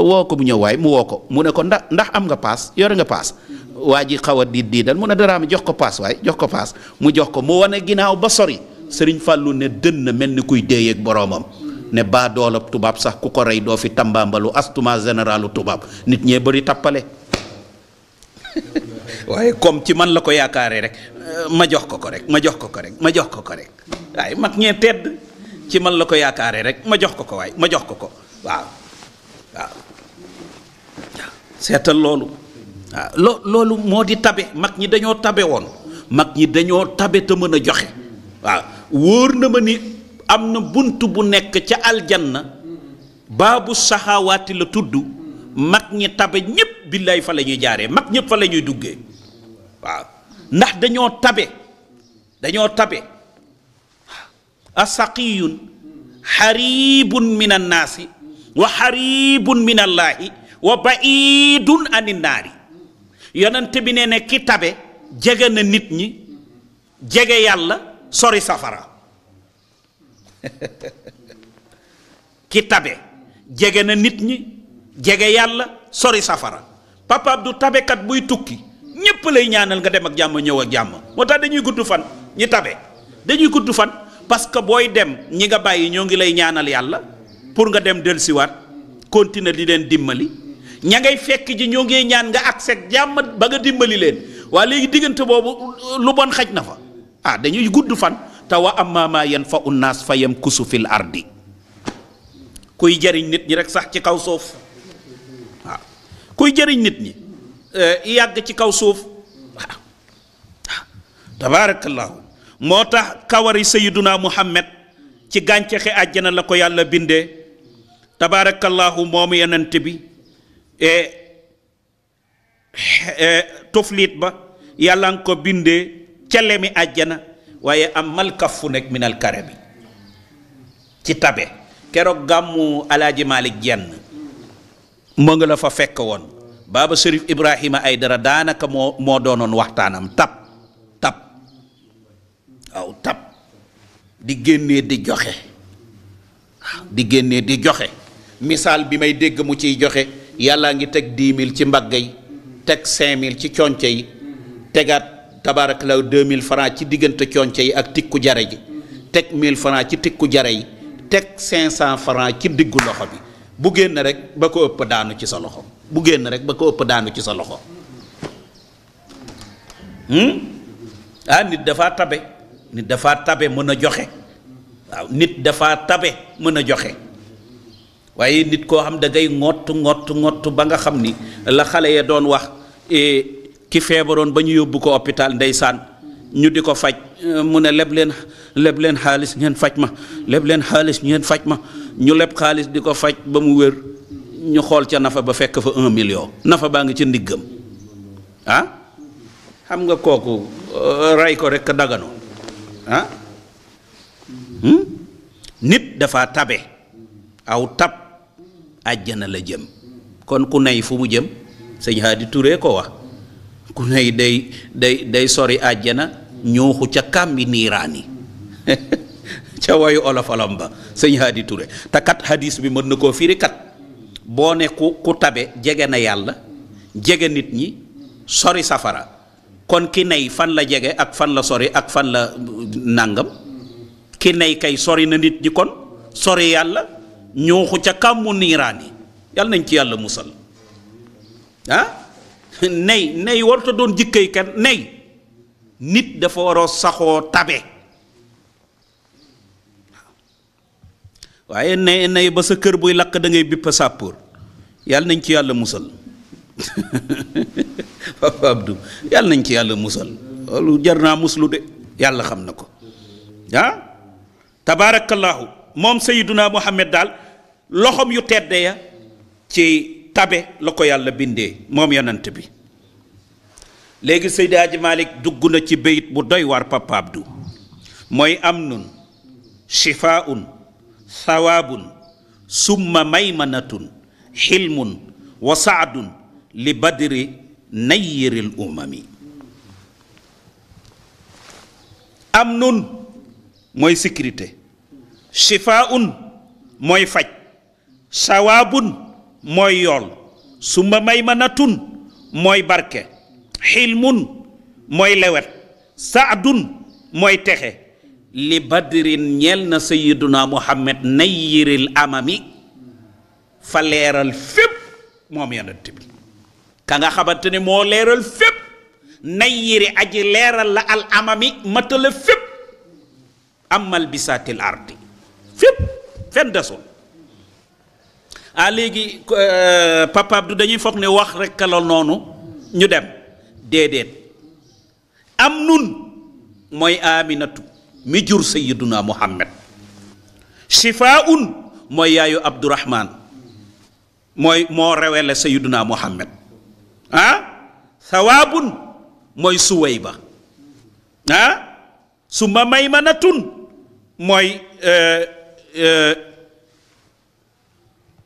woo ko mu ñëw waay mu woo ko mu ne ko ndax am nga paas yore nga paas waa ji xaw a diidal mu ne daraame jox ko paas waay jox ko paas mu jox ko mu wane ginnaaw ba sori sëriñ Fàllu ne dënn mel ni kuy déeyeeg boroomam ne baa doolab tubaab sax ku ko rey doo fi tambaambalu astuma généralu tubaab nit ñee bëri tappale waaye comme ci man la ko yaakaaree rek ma jox ko rek waaye mag ñee tedd ci man la ko yaakaaree rek ma jox ko waaw seetal loolu waaw loolu moo di tabe mag ñi dañoo tabe woon mag ñi dañoo tabe te mën a joxe waaw wóor na ma ni am na bunt bu nekk ca aljanna baabu saxaawaati la tudd mag ñi tabe ñépp billaay fa la ñuy jaaree mag ñépp fa la ñuy duggee waaw ndax dañoo tabe asaqiyun xaribun min annaasi wa xaribun min allaahi wa baidun anin naari yonent bi nee ne ki tabe jege na nit ñi jege yàlla sori safara ki tabe jege na nit ñi jege yàlla sori safara Papa Abdou tabekat buy tukki ñépp lay ñaanal nga dem ak jàmm ñëw ak jàmm moo tax dañuy gudd fan ñi tabe dañuy gudd fan parce que booy dem ñi nga bàyyi ñoo ngi lay ñaanal yàlla pour nga dem dellusiwaat continuer di leen dimbali ña ngay fekk ji ñoo ngi ñaan nga ak sek jàmm ba nga dimbali leen waa léegi diggante boobu lu bon xaj na fa dañuy gudd fan te wa amma ma yanfa'u nnaas fa yamkusu fil ardi kuy jëriñ nit ñi rek sax ci kaw suuf waaw kuy jëriñ nit ñi yàgg ci kaw suuf waaw tabaarakallaahu moo tax kawari sayyiduna Muhammad ci gàncaxi àjjana la ko yàlla bindee tabaarakallaahu moomu yonent bi tuflit ba yàlla nga ko bindee ca lemi àjjana waaye am malkafu nekk minal karami ci tabe keroog gàmmu alaaji Malik Jenn moo nga la fa fekk woon baaba Sërif Ibrahima Aydara daanaka moo doonoon waxtaanam tab di génnee di joxe misaal bi may dégg mu ciy joxe yàllaa ngi teg 10 000 ci mbagg yi teg 5 000 ci conce yi tegaat tabaarakallaahu 2000 francs ci diggante conce yi ak tikku jare ji teg 1000 francs ci tikku jare yi teg 500 francs ci diggu loxo bi bu génn rek ba ko ëpp daanu ci sa loxo nit dafa tabe mën a joxe waaw nit dafa tabe mën a joxe waaye nit koo xam da ngay ngott ba nga xam ni la xale ya doon wax ki feebaroon ba ñu yóbbu ko hôpital ndeysaan ñu di ko faj mu ne leb leen xaalis ngeen faj ma ñu leb xaalis di ko faj ba mu wér ñu xool ca nafa ba fekk fa 1 million nafa baa ngi ca ndiggam xam nga kooku rey ko rek dagano nit dafa tabe aw tab àjjana la jëm kon ku nay fu mu jëm sëñ Hadi Touré ko wax ku nay day sori àjjana ñooxu ca kàmbi niiraani ca wayu olofalam ba sëñ Hadi Touré te kat hadis bi mën na koo firi kat boo ne ku tabe jege na yàlla jege nit ñi sori safara kon ki nay fan la jege ak fan la sori ak fan la nàngam ki nay kay sori na nit ñi kon sori yàlla ñooxu ca kàmmu niiraani yàlla nañ ci yàlla musal nay warta doon jikkay kan nay nit dafa waroo saxoo tabe waaye nay ba sa kër buy lakk da ngay bippa sàppoor yàlla nañ ci yàlla musal Papa Abdou yàlla nañ ci yàlla musal loolu jar naa muslu de yàlla xam na ko tabaarakallaahu moom Sayyiduna Muhammad daal loxom yu tedde ya ci tabe la ko yàlla bindee moom yonent bi léegi Seydi Hadji Malick dugg na ci bayit bu doy war Papa Abdou mooy amnun shifaun sawaabun summa maymanatun xilmun wa saadun li badri nayyiril umami amnun mooy sécurité shifaun mooy faj sawaabun mooy yool summa maymanatun mooy barke xilmun mooy lewet saadun mooy texe li badrin ñeel na sayyiduna Muhammad nayyiril amami fa leeral fépp moom yonent bi ka nga xamante ne moo leeral fépp nayyiri aji leeral la al amami matala fépp amal bisaatil ardi fépp fenn desul léegi Papa Abdou dañuy foog ne wax rekk la noonu ñu dem déedéet am nun mooy aminatu mi jur sayyiduna Muhammad shifaun mooy yaayu Abdurahman mooy moo rewele sayyiduna Muhammad sawaabun mooy Suwayba summa maymanatun mooy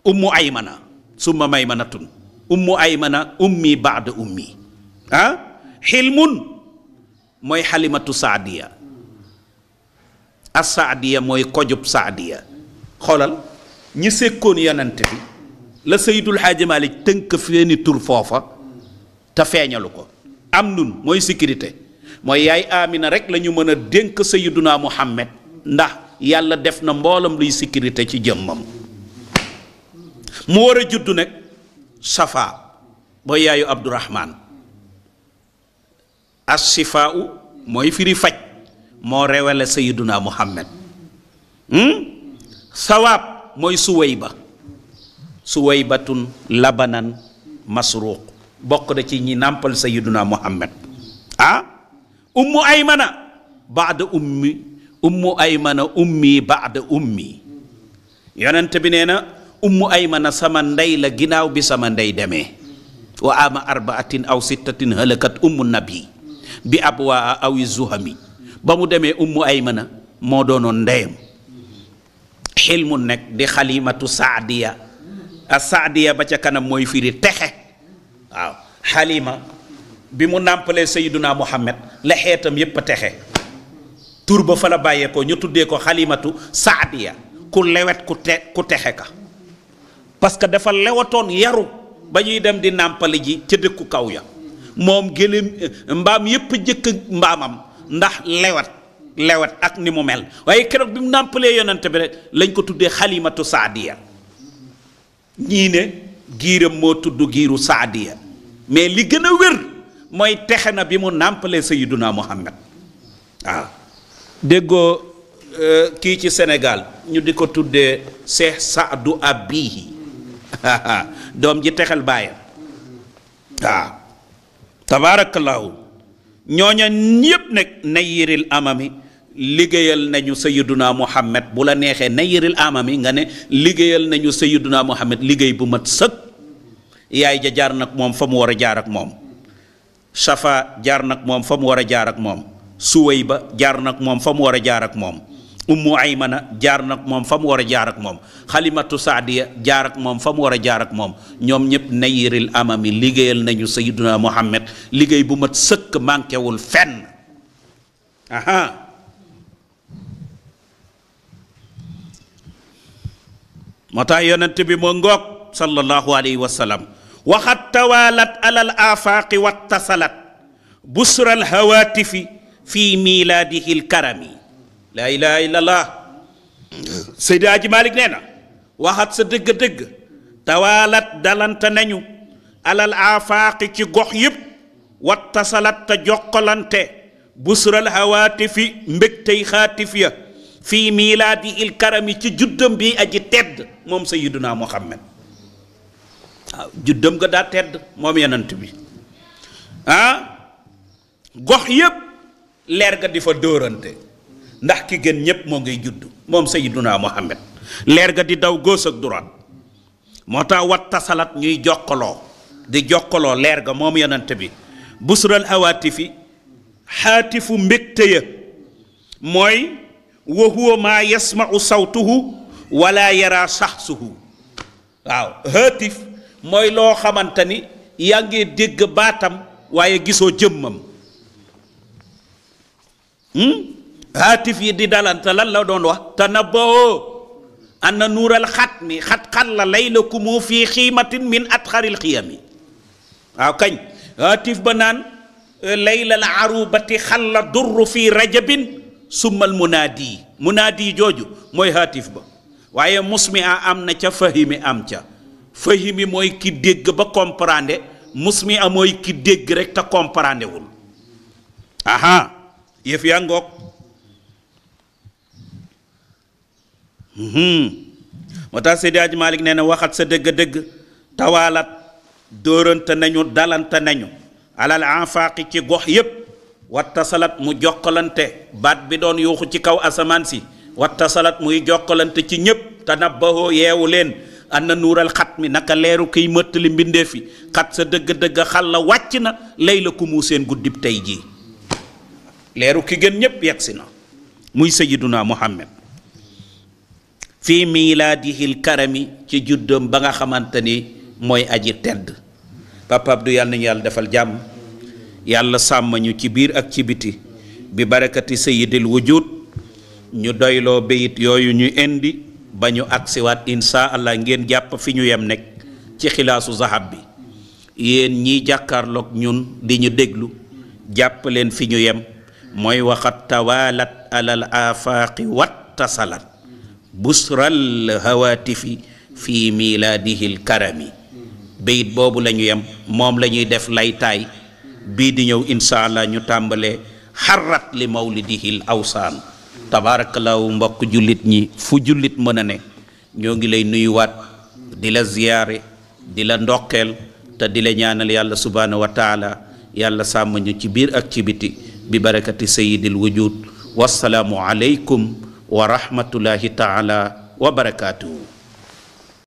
ummu aymana summa maymanatun ummu aymana ummi baada ummi xilmun mooy xalimatu saadiya as saadiya mooy kojub saadiya xoolal ñi sekkoon yonent bi la Seydul Xaaji Maalik tënk feeni tur foofa te feeñalu ko am nun mooy sécurité mooy yaay Amina rek la ñu mën a dénk Sayyiduna Muhammad ndax yàlla def na mboolam luy sécurité ci jëmmam mu war a juddu nag Safa mooy yaayu Abdurahman as-sifaa'u mooy firi faj moo rewele Sayyiduna Muhammad sawaab mooy suwaybatun labanan masruuq bokk na ci ñi nàmpal Sayyiduna Muhammad ummu aymana baada ummi baada ummi yonent bi nee na ummu aymana sama ndey la ginnaaw bi sama ndey demee wa ama arbaatin aw sittatin halakat ummu nabi bi abwaa awi zuhami ba mu demee ummu aymana moo doonoon ndeyam xilmu nekk di xalimatu saadiya a saadiya ba ca kanam mooy firi texe waaw xalima bi mu nàmpalee Sayyiduna Muhammad la xeetam yépp a texe tur ba fa la bàyyee ko ñu tuddee ko xalimatu saadiya ku lewet ku texe ka parce que dafa lewatoon yaru ba ñuy dem di nàmpali ji ca dëkku kaw ya moom gëléem mbaam yépp jëkk mbaamam ndax lewet ak ni mu mel waaye keroog bi mu nàmpalee yonent bi rek lañ ko tuddee xalimatu saadiya ñii ne giiram moo tudd giiru saadiya mais li gën a wér mooy texe na bi mu nàmpalee Sayyiduna Muhammad waaw déggoo kii ci Sénégal ñu di ko tuddee Cheikh Saadu Abihi doom ji texel baayam waaw tabaarakallaahu ñooña ñépp nag nayyiril amami liggéeyal nañu Sayyiduna Muhammad bu la neexee nayyiril amami nga ne liggéeyal nañu Sayyiduna Muhammad liggéey bu mat sëkk yaay ja jaar nag moom fa mu war a jaar ak moom Safa jaar nag moom fa mu war a jaar ak moom Suwayba jaar nag moom fa mu war a jaar ak moom ummu aymana jaar nag moom fa mu war a jaar ak moom xalimatu saadiya jaar ak moom fa mu war a jaar ak moom ñoom ñëpp nayyiril amami liggéeyal nañu Sayyiduna Muhammad liggéey bu mat sëkk mànkewul fenn moo tax yonent bi moo ngoog sallallahu alayhi wa sallam waxat tawalat alal afaaqi wattasalat busral hawaatifi fi milaadihi lkarami laa ilaha illa allah Seydi Hadji Malick nee na waxat sa dëgg-dëgg tawalat dalante nañu alal aafaaqi ci gox yépp wattasalat te jokkalante busral hawaatifi mbégtey xaatif ya fii miilaadi il karami ci juddam bi aji tedd moom sayyiduna Muhammad waaw juddam nga daa tedd moom yonent bi gox yépp leer ga di fa dóorante ndax ki gën ñépp moo ngay judd moom sayyiduna Muhammad leer ga di daw gauche ak droite moo tax wattasalat ñuy jokkaloo di jokkaloo leer ga moom yonent bi busral hawaatifi xaatifu mbégte ya mooy wa huwa maa yasmau sawtuhu wala yara saxsuhu waaw haatif mooy loo xamante ni yaa ngi dégg baatam waaye gisoo jëmmam haatif yi di dalante lan la doon wax tanabbahoo anna nuural xatmi xat la laylakumu fi xiimatin min atxaril xiyami waaw kañ haatif ba naan laylal arubati xalla durru fi rajabin summal munaadi jooju mooy haatif ba waaye musmi a am na ca fahimi am ca fahimi mooy ki dégg ba comprendre musmi a mooy ki dégg rek te comprendre wul aha yëf yaa ngoog moo tax Seydi Hadji Malick nee na waxat sa dëgg-dëgg tawaalat dóorante nañu dalante nañu alal anfaaqi ci gox yépp wattasalat mu jokkalante baat bi doon yuuxu ci kaw asamaan si wattasalat muy jokkalante ci ñépp tanabbahoo yeewu leen anna nuural xat mi naka leeru kiy mëttali mbindeef yi xat sa dëgg-dëgg xal la wàcc na lay la ku mu seen guddib tey jii leeru ki gën ñépp yegsi na muy sayyiduna Muhammad fii miilaadihil karami ci juddam ba nga xamante ni mooy aji tedd Papa Abdou yàlla nañu yàlla defal jàmm yàlla sàmm ñu ci biir ak ci biti bi barakati sayyidil wujud ñu doyloo bayit yooyu ñu indi ba ñu agsiwaat insha allah ngeen jàpp fi ñu yem nekk ci xilaasu zahab bi yéen ñiy jàkkaarloog ñun di ñu déglu jàpp leen fi ñu yem mooy waxat tawalat alal afaaqi wattasalat busral hawaatifi fi milaadihil karami bayit boobu la ñu yem moom la ñuy def laytaay bii di ñëw insha allah ñu tàmbalee xarrat li mawlidihil awsaan tabaarakallaahu mbokk jullit ñi fu jullit mën a ne ñoo ngi lay nuyuwaat di la ziyaare di la ndokkeel te di la ñaanal yàlla subhaanahu wa taala yàlla sàmm ñu ci biir ak ci biti bi barakati sayyidil wujud wassalaamu aleykum wa rahmatullahi taala wa barakaatuhu